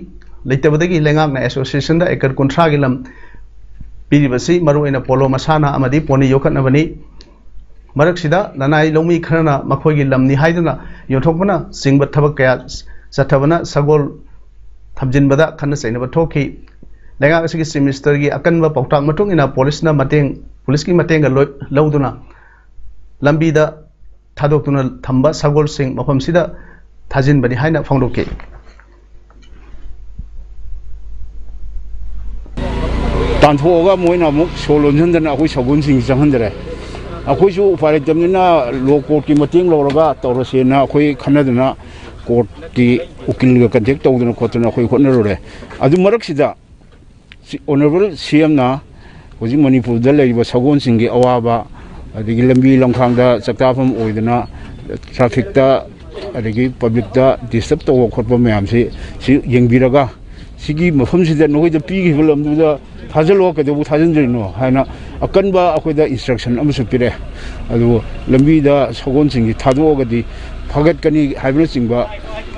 ꯂꯩꯇꯕꯗꯒꯤ ꯂꯩꯉꯥꯛꯅ associationꯗ ꯑꯦꯀꯔ ꯀꯨꯟꯊ꯭ꯔꯥꯒꯤ ꯂꯝ ꯄꯤꯔꯤꯕꯁꯤ ꯃꯔꯨꯑꯣꯏꯅ ꯄꯣꯂꯣ ꯃꯁꯥꯟꯅ ꯑꯃꯗꯤ ꯄꯣꯅꯤ ꯌꯣꯛꯈꯠꯅꯕꯅꯤ꯫ ꯃꯔꯛꯁꯤꯗ ꯂꯅꯥꯏ ꯂꯧꯃꯤ ꯈꯔꯅ ꯃꯈꯣꯏꯒꯤ ꯂꯝꯅꯤ ꯍꯥꯏꯗꯨꯅ ꯌꯣꯟꯊꯣꯛꯄꯅ ꯆꯤꯡꯕ ꯊꯕꯛ ꯀꯌꯥ ꯆꯠꯊꯕꯅ ꯁꯒꯣꯜ ꯊꯝꯖꯤꯟꯕꯗ ꯈꯠꯅ ꯆꯩꯅꯕ ꯊꯣꯛꯈꯤ꯫ ꯂꯩꯉꯥꯛ ꯑꯁꯤꯒꯤ Chief Ministerꯒꯤ ꯑꯀꯟꯕ ꯄꯥꯎꯇꯥꯛ ꯃꯇꯨꯡ ꯏꯟꯅ ꯄꯨꯂꯤꯁꯅ ꯃꯇꯦꯡ, ꯄꯨꯂꯤꯁꯀꯤ ꯃꯇꯦꯡꯒ ꯂꯣꯏ-, ꯂꯧꯗꯨꯅ ꯂꯝꯕꯤꯗ ꯊꯥꯗꯣꯛꯇꯨꯅ ꯊꯝꯕ ꯁꯒꯣꯜꯁꯤꯡ ꯃꯐꯝꯁꯤꯗ ꯊꯥꯖꯤꯟꯕꯅꯤ ꯍꯥꯏꯅ ꯐꯣꯡꯗꯣꯛꯈꯤ꯫ ꯇꯥꯟꯊꯣꯛꯑꯒ ꯃꯣꯏꯅ ꯑꯃꯨꯛ ꯁꯣ ꯂꯣꯟꯁꯤꯟꯗꯅ ꯑꯩꯈꯣꯏ ꯁꯒꯣꯜꯁꯤꯡ ꯆꯪꯍꯟꯗ꯭ꯔꯦ꯫ ꯑꯩꯈꯣꯏꯁꯨ ꯎꯄꯥꯏ ꯂꯩꯇꯕꯅꯤꯅ ꯂꯣ ꯀꯣꯔꯠꯀꯤ ꯃꯇꯦꯡ ꯂꯧꯔꯒ ꯇꯧꯔꯁꯦꯅ ꯑꯩꯈꯣꯏ ꯈꯟꯅꯗꯅ ꯀꯣꯔꯠꯀꯤ ꯎꯀꯤꯜꯒ ꯀꯟꯇꯦꯛ ꯇꯧꯗꯅ ꯈꯣꯠꯇꯅ ꯑꯩꯈꯣꯏ ꯍꯣꯠꯅꯔꯨꯔꯦ꯫ ꯑꯗꯨ ꯃꯔꯛꯁꯤꯗ ꯁꯤ ꯑꯣꯅꯔꯦꯕꯜ ꯁꯤ ꯑꯦꯝꯅ ꯍꯧꯖꯤꯛ ꯃꯅꯤꯄꯨꯔꯗ ꯂꯩꯔꯤꯕ ꯁꯒꯣꯜꯁꯤꯡꯒꯤ ꯑꯋꯥꯕ, ꯑꯗꯒꯤ ꯂꯝꯕꯤ ꯂꯝꯈꯥꯡꯗ ꯆꯥꯛꯇꯥꯐꯝ ꯑꯣꯏꯗꯅ ꯇ꯭ꯔꯥꯐꯤꯛꯇ ꯑꯗꯒꯤ ꯄꯕ꯭ꯂꯤꯛꯇ ꯗꯤꯁꯇꯔꯕ ꯇꯧꯕ ꯈꯣꯠꯄ ꯃꯌꯥꯝꯁꯤ, ꯁꯤ ꯌꯦꯡꯕꯤꯔꯒ, ꯁꯤꯒꯤ ꯃꯐꯝꯁꯤꯗ ꯅꯈꯣꯏꯗ ꯄꯤꯈꯤꯕ ꯂꯝꯗꯨꯗ ꯊꯥꯖꯤꯜꯂꯣ, ꯀꯩꯗꯧꯕ ꯊꯥꯖꯤꯟꯗ꯭ꯔꯤꯅꯣ ꯍꯥꯏꯅ ꯑꯀꯟꯕ ꯑꯩꯈꯣꯏꯗ instruction ꯑꯃꯁꯨ ꯄꯤꯔꯛꯑꯦ꯫ ꯑꯗꯨꯕꯨ ꯂꯝꯕꯤꯗ ꯁꯒꯣꯜꯁꯤꯡꯁꯤ ꯊꯥꯗꯣꯛꯑꯒꯗꯤ ꯐꯥꯒꯠꯀꯅꯤ ꯍꯥꯏꯕꯅꯆꯤꯡꯕ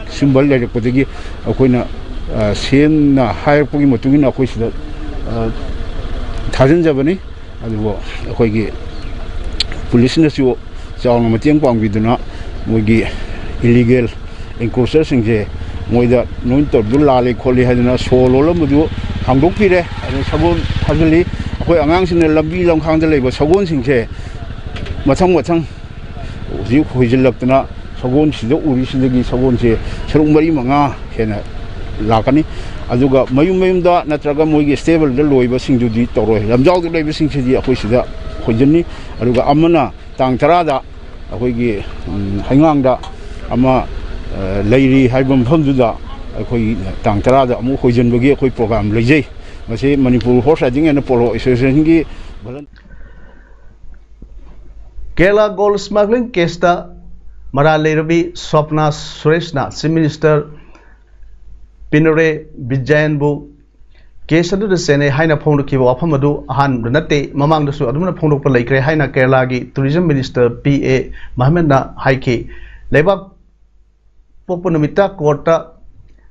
ꯁꯨꯝꯕ ꯂꯩꯔꯛꯄꯗꯒꯤ ꯑꯩꯈꯣꯏꯅ, ꯑ, ꯁꯤ ꯑꯦꯝꯅ ꯍꯥꯏꯔꯛꯄꯒꯤ ꯃꯇꯨꯡ ꯏꯟꯅ ꯑꯩꯈꯣꯏ ꯁꯤꯗ, ꯑ, ꯊꯥꯖꯤꯟꯖꯕꯅꯤ꯫ ꯑꯗꯨꯕꯨ ꯑꯩꯈꯣꯏꯒꯤ ꯄꯨꯂꯤꯁꯅꯁꯨ ꯆꯥꯎꯅ ꯃꯇꯦꯡ ꯄꯥꯡꯕꯤꯗꯨꯅ ꯃꯣꯏꯒꯤ illegal encroacherꯁꯤꯡꯁꯦ ꯃꯣꯏꯗ ꯅꯣꯏ ꯇꯧꯔꯤꯗꯨ ꯂꯥꯜꯂꯤ ꯈꯣꯠꯂꯤ ꯍꯥꯏꯗꯅ ꯁꯣ ꯂꯣꯜꯂꯝꯕꯗꯨ ꯍꯥꯡꯗꯣꯛꯄꯤꯔꯦ꯫ ꯑꯗꯨ ꯁꯒꯣꯜ ꯊꯥꯖꯤꯜꯂꯤ꯫ ꯑꯩꯈꯣꯏ ꯑꯉꯥꯡꯁꯤꯡꯅ ꯂꯝꯕꯤ ꯂꯝꯈꯥꯡꯗ ꯂꯩꯕ ꯁꯒꯣꯜꯁꯤꯡꯁꯦ ꯃꯊꯪ ꯃꯊꯪ ꯍꯧꯖꯤꯛ ꯍꯣꯏꯖꯤꯜꯂꯛꯇꯅ ꯁꯒꯣꯜꯁꯤꯗ ꯎꯔꯤꯁꯤꯗꯒꯤ ꯁꯒꯣꯜꯁꯦ ꯁꯔꯨꯛ ꯃꯔꯤ ꯃꯉꯥ ꯍꯦꯟꯅ ꯂꯥꯛꯀꯅꯤ꯫ ꯑꯗꯨꯒ ꯃꯌꯨꯝ ꯃꯌꯨꯝꯗ ꯅꯠꯇ꯭ꯔꯒ ꯃꯣꯏꯒꯤ stableꯗ ꯂꯣꯏꯕꯁꯤꯡꯗꯨꯗꯤ ꯇꯧꯔꯣꯏ꯫ ꯂꯝꯖꯥꯎꯗ ꯂꯩꯕꯁꯤꯡꯁꯤꯗꯤ ꯑꯩꯈꯣꯏ ꯁꯤꯗ ꯍꯣꯏꯖꯟꯅꯤ꯫ ꯑꯗꯨꯒ ꯑꯃꯅ ꯇꯥꯡ ꯇꯔꯥꯗ ꯑꯩꯈꯣꯏꯒꯤ, ꯎꯝ, ꯍꯩꯉꯥꯡꯗ ꯑꯃ, ꯑ, ꯂꯩꯔꯤ ꯍꯥꯏꯕ ꯃꯐꯝꯗꯨꯗ ꯑꯩꯈꯣꯏ ꯇꯥꯡ ꯇꯔꯥꯗ ꯑꯃꯨꯛ ꯍꯣꯏꯖꯟꯕꯒꯤ ꯑꯩꯈꯣꯏ program ꯂꯩꯖꯩ꯫ ꯃꯁꯤ Manipur Horse Riding and Polo Associationꯒꯤ volun- ꯀꯦꯔꯂꯥ ꯒꯣꯜ ꯁ꯭ꯃꯒ꯭ꯂꯤꯡ ꯀꯦꯁꯇ ꯃꯔꯥꯜ ꯂꯩꯔꯕꯤ ꯁ꯭ꯋꯥꯞꯅꯥ ꯁꯨꯔꯦꯁꯅ ꯆꯤꯐ ꯃꯤꯅꯤꯁꯇꯔ ꯄꯤꯅꯔꯦ ꯕꯤꯖꯌꯟꯕꯨ ꯀꯦꯁ ꯑꯗꯨꯗ ꯆꯦꯟꯅꯩ ꯍꯥꯏꯅ ꯐꯣꯡꯗꯣꯛꯈꯤꯕ ꯋꯥꯐꯝ ꯑꯗꯨ ꯑꯍꯥꯟꯕ ꯅꯠꯇꯦ꯫ ꯃꯃꯥꯡꯗꯁꯨ ꯑꯗꯨꯝꯅ ꯐꯣꯡꯗꯣꯛꯄ ꯂꯩꯈ꯭ꯔꯦ ꯍꯥꯏꯅ ꯀꯦꯔꯂꯥꯒꯤ ꯇꯨꯔꯤꯖꯝ ꯃꯤꯅꯤꯁꯇꯔ ꯄꯤ ꯑꯦ ꯃꯍꯃꯗꯅ ꯍꯥꯏꯈꯤ꯫ ꯂꯩꯕꯥꯛ ꯄꯣꯛꯄ ꯅꯨꯃꯤꯠꯇ ꯀꯣꯔꯠꯇ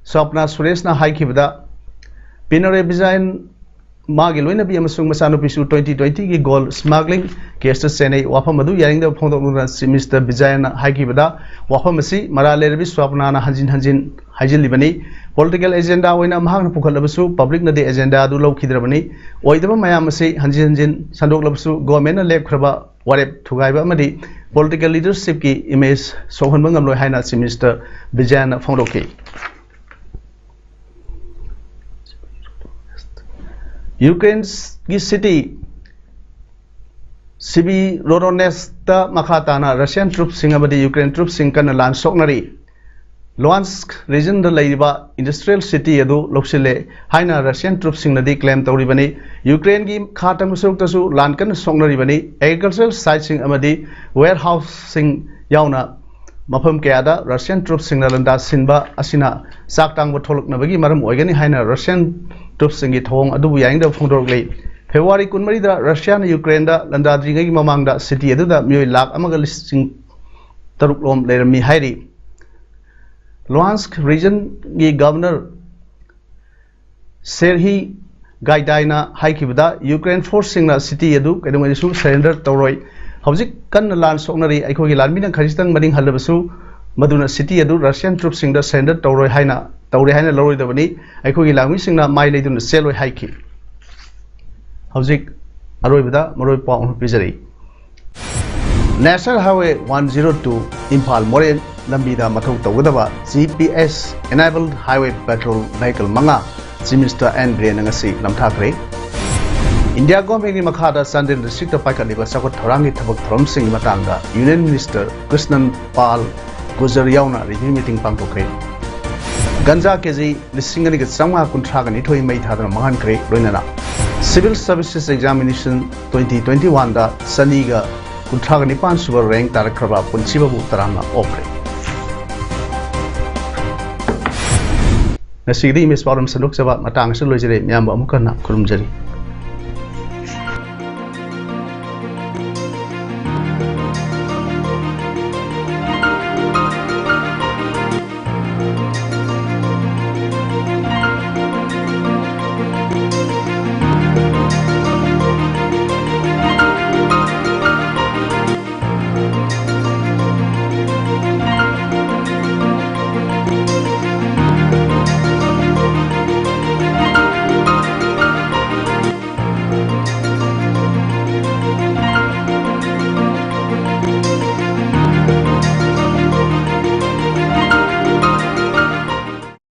ꯁ꯭ꯋꯥꯞꯅꯥ ꯁꯨꯔꯦꯁꯅ ꯍꯥꯏꯈꯤꯕꯗ, ꯄꯤꯅꯔꯦ ꯕꯤꯖꯌꯟ, ꯃꯥꯒꯤ ꯂꯣꯏꯅꯕꯤ ꯑꯃꯁꯨꯡ ꯃꯆꯥꯅꯨꯄꯤꯁꯨ twenty twentyꯒꯤ ꯒꯣꯜ ꯁ꯭ꯃꯒ꯭ꯂꯤꯡ ꯀꯦꯁꯇ ꯆꯦꯟꯅꯩ꯫ ꯋꯥꯐꯝ ꯑꯗꯨ ꯌꯥꯅꯤꯡꯗꯕ ꯐꯣꯡꯗꯣꯛꯂꯗꯨꯅ ꯆꯤꯐ ꯃꯤꯅꯤꯁꯇꯔ ꯕꯤꯖꯌꯟꯅ ꯍꯥꯏꯈꯤꯕꯗ, ꯋꯥꯐꯝ ꯑꯁꯤ ꯃꯔꯥꯜ ꯂꯩꯔꯕꯤ ꯁ꯭ꯋꯥꯞꯅꯥꯅ ꯍꯟꯖꯤꯟ ꯍꯟꯖꯤꯟ ꯍꯥꯏꯖꯤꯜꯂꯤꯕꯅꯤ꯫ Political agenda ꯑꯣꯏꯅ ꯃꯍꯥꯛꯅ ꯄꯨꯈꯠꯂꯕꯁꯨ ꯄꯕ꯭ꯂꯤꯛꯅꯗꯤ agenda ꯑꯗꯨ ꯂꯧꯈꯤꯗ꯭ꯔꯕꯅꯤ꯫ ꯑꯣꯏꯗꯕ ꯃꯌꯥꯝ ꯑꯁꯤ ꯍꯟꯖꯤꯟ ꯍꯟꯖꯤꯟ ꯁꯟꯗꯣꯛꯂꯕꯁꯨ ꯒꯣꯔꯃꯦꯟꯅ ꯂꯦꯞꯈ꯭ꯔꯕ ꯋꯥꯔꯦꯞ ꯊꯨꯒꯥꯏꯕ ꯑꯃꯗꯤ political leadershipꯀꯤ image ꯁꯣꯛꯍꯟꯕ ꯉꯝꯂꯣꯏ ꯍꯥꯏꯅ ꯆꯤꯐ ꯃꯤꯅꯤꯁꯇꯔ ꯕꯤꯖꯌꯟꯅ ꯐꯣꯡꯗꯣꯛꯈꯤ꯫ ꯌꯨꯀ꯭ꯔꯦꯟꯒꯤ city ꯁꯤꯕꯤꯔꯣꯗꯣꯅꯦꯁꯇ ꯃꯈꯥ ꯇꯥꯅ ꯔꯁꯤꯌꯟ ꯇ꯭ꯔꯨꯞꯁꯤꯡ ꯑꯃꯗꯤ ꯌꯨꯀ꯭ꯔꯦꯟ ꯇ꯭ꯔꯨꯞꯁꯤꯡ ꯀꯟꯅ ꯂꯥꯟ ꯁꯣꯛꯅꯔꯤ꯫ ꯂꯨꯍꯥꯟꯁ꯭ꯛ ꯔꯤꯖꯟꯗ ꯂꯩꯔꯤꯕ industrial city ꯑꯗꯨ ꯂꯧꯁꯤꯜꯂꯦ ꯍꯥꯏꯅ ꯔꯁꯤꯌꯟ ꯇ꯭ꯔꯨꯞꯁꯤꯡꯅꯗꯤ claim ꯇꯧꯔꯤꯕꯅꯤ꯫ ꯌꯨꯀ꯭ꯔꯦꯟꯒꯤ ꯈꯥ ꯊꯪꯕ ꯁꯔꯨꯛꯇꯁꯨ ꯂꯥꯟ ꯀꯟꯅ ꯁꯣꯛꯅꯔꯤꯕꯅꯤ꯫ Agricultural siteꯁꯤꯡ ꯑꯃꯗꯤ warehouseꯁꯤꯡ ꯌꯥꯎꯅ ꯃꯐꯝ ꯀꯌꯥꯗ ꯔꯁꯤꯌꯥꯟ ꯇ꯭ꯔꯨꯞꯁꯤꯡꯅ ꯂꯥꯟꯗꯥ ꯁꯤꯟꯕ ꯑꯁꯤꯅ ꯆꯥꯛ ꯇꯥꯡꯕ ꯊꯣꯛꯂꯛꯅꯕꯒꯤ ꯃꯔꯝ ꯑꯣꯏꯒꯅꯤ ꯍꯥꯏꯅ ꯔꯁꯤꯌꯥꯟ ꯇ꯭ꯔꯨꯞꯁꯤꯡꯒꯤ ꯊꯧꯑꯣꯡ ꯑꯗꯨꯕꯨ ꯌꯥꯅꯤꯡꯗꯕ ꯐꯣꯡꯗꯣꯔꯛꯂꯤ꯫ ꯐꯦꯕ꯭ꯔꯨꯋꯥꯔꯤ ꯀꯨꯟꯃꯔꯤꯗ ꯔꯁꯤꯌꯥꯅ ꯌꯨꯀ꯭ꯔꯦꯟꯗ ꯂꯥꯟꯗꯥꯗ꯭ꯔꯤꯉꯩꯒꯤ ꯃꯃꯥꯡꯗ ꯁꯤꯇꯤ ꯑꯗꯨꯗ ꯃꯤꯑꯣꯏ ꯂꯥꯈ ꯑꯃꯒ ꯂꯤꯁꯤꯡ ꯇꯔꯨꯛ ꯂꯣꯝ ꯂꯩꯔꯝꯃꯤ ꯍꯥꯏꯔꯤ꯫ ꯂꯨꯍꯥꯟꯁ꯭ꯛ ꯔꯤꯖꯟꯒꯤ ꯒꯚꯔꯅꯔ ꯁꯦꯔꯍꯤ ꯒꯥꯏꯗꯥꯏꯅ ꯍꯥꯏꯈꯤꯕꯗ, ꯌꯨꯀ꯭ꯔꯦꯟ ꯐꯣꯔꯁꯁꯤꯡꯅ ꯁꯤꯇꯤ ꯑꯗꯨ ꯀꯩꯗꯧꯉꯩꯗꯁꯨ ꯁꯔꯦꯟꯗꯔ ꯇꯧꯔꯣꯏ꯫ ꯍꯧꯖꯤꯛ ꯀꯟꯅ ꯂꯥꯟ ꯁꯣꯛꯅꯔꯤ꯫ ꯑꯩꯈꯣꯏꯒꯤ ꯂꯥꯟꯃꯤꯅ ꯈꯖꯤꯛꯇꯪ ꯃꯅꯤꯡ ꯍꯜꯂꯕꯁꯨ, ꯃꯗꯨꯅ ꯁꯤꯇꯤ ꯑꯗꯨ ꯔꯁꯤꯌꯥꯟ ꯇ꯭ꯔꯨꯞꯁꯤꯡꯗ ꯁꯔꯦꯟꯗꯔ ꯇꯧꯔꯣꯏ ꯍꯥꯏꯅ, ꯇꯧꯔꯦ ꯍꯥꯏꯅ ꯂꯧꯔꯣꯏꯗꯕꯅꯤ꯫ ꯑꯩꯈꯣꯏꯒꯤ ꯂꯥꯟꯃꯤꯁꯤꯡꯅ ꯃꯥꯏ ꯂꯩꯗꯨꯅ ꯆꯦꯜꯂꯣꯏ ꯍꯥꯏꯈꯤ꯫ ꯍꯧꯖꯤꯛ ꯑꯔꯣꯏꯕꯗ ꯃꯔꯨꯑꯣꯏꯕ ꯄꯥꯎ ꯑꯃ ꯄꯤꯖꯔꯤ꯫ National Highway one zero two Imphal ꯃꯣꯔꯦ ꯂꯝꯕꯤꯗ ꯃꯊꯧ ꯇꯧꯒꯗꯕ G P S enabled highway patrol vehicle ꯃꯉꯥ Chief Minister N ꯕꯤꯔꯦꯟꯅ ꯉꯁꯤ ꯅꯝꯊꯥꯈ꯭ꯔꯦ꯫ ꯏꯟꯗꯤꯌꯥ ꯒꯣꯔꯃꯦꯟꯒꯤ ꯃꯈꯥꯗ ꯆꯥꯟꯗꯦꯜ ꯗꯤꯁꯇ꯭ꯔꯤꯛꯇ ꯄꯥꯏꯈꯠꯂꯤꯕ ꯆꯥꯎꯈꯠ ꯊꯧꯔꯥꯡꯒꯤ ꯊꯕꯛ ꯊꯧꯔꯝꯁꯤꯡꯒꯤ ꯃꯇꯥꯡꯗ ꯌꯨꯅꯤꯌꯟ ꯃꯤꯅꯤꯁꯇꯔ ꯀ꯭ꯔꯤꯁꯅꯟ ꯄꯥꯜ ꯒꯨꯖꯔ ꯌꯥꯎꯅ ꯔꯤꯚ꯭ꯌꯨ ꯃꯤꯇꯤꯡ ꯄꯥꯡꯊꯣꯛꯈ꯭ꯔꯦ꯫ ꯒꯟꯖꯥ ꯀꯦꯖꯤ ꯂꯤꯁꯤꯡ ꯑꯅꯤꯒ ꯆꯥꯝꯃꯉꯥ ꯀꯨꯟꯊ꯭ꯔꯥꯒ ꯅꯤꯊꯣꯏ ꯃꯩ ꯊꯥꯗꯨꯅ ꯃꯥꯡꯍꯟꯈ꯭ꯔꯦ꯫ ꯂꯣꯏꯅꯅ Civil Services Examination twenty twenty-one ꯗ ꯆꯅꯤꯒ ꯀꯨꯟꯊ꯭ꯔꯥꯒ ꯅꯤꯄꯥꯟ ꯁꯨꯕ ꯔꯦꯡꯛ ꯇꯥꯔꯛꯈ꯭ꯔꯕ ꯄꯨꯟꯁꯤꯕꯕꯨ ꯇꯔꯥꯝꯅ ꯑꯣꯛꯈ꯭ꯔꯦ꯫ ꯉꯁꯤꯒꯤꯗꯤ ꯏꯪꯂꯤꯁ ꯄꯥꯎꯔꯝ ꯁꯟꯗꯣꯛꯆꯕ ꯃꯇꯥꯡ ꯑꯁꯤꯗ ꯂꯣꯏꯖꯔꯦ꯫ ꯃꯤꯌꯥꯝꯕꯨ ꯑꯃꯨꯛ ꯍꯟꯅ ꯈꯨꯔꯨꯝꯖꯔꯤ꯫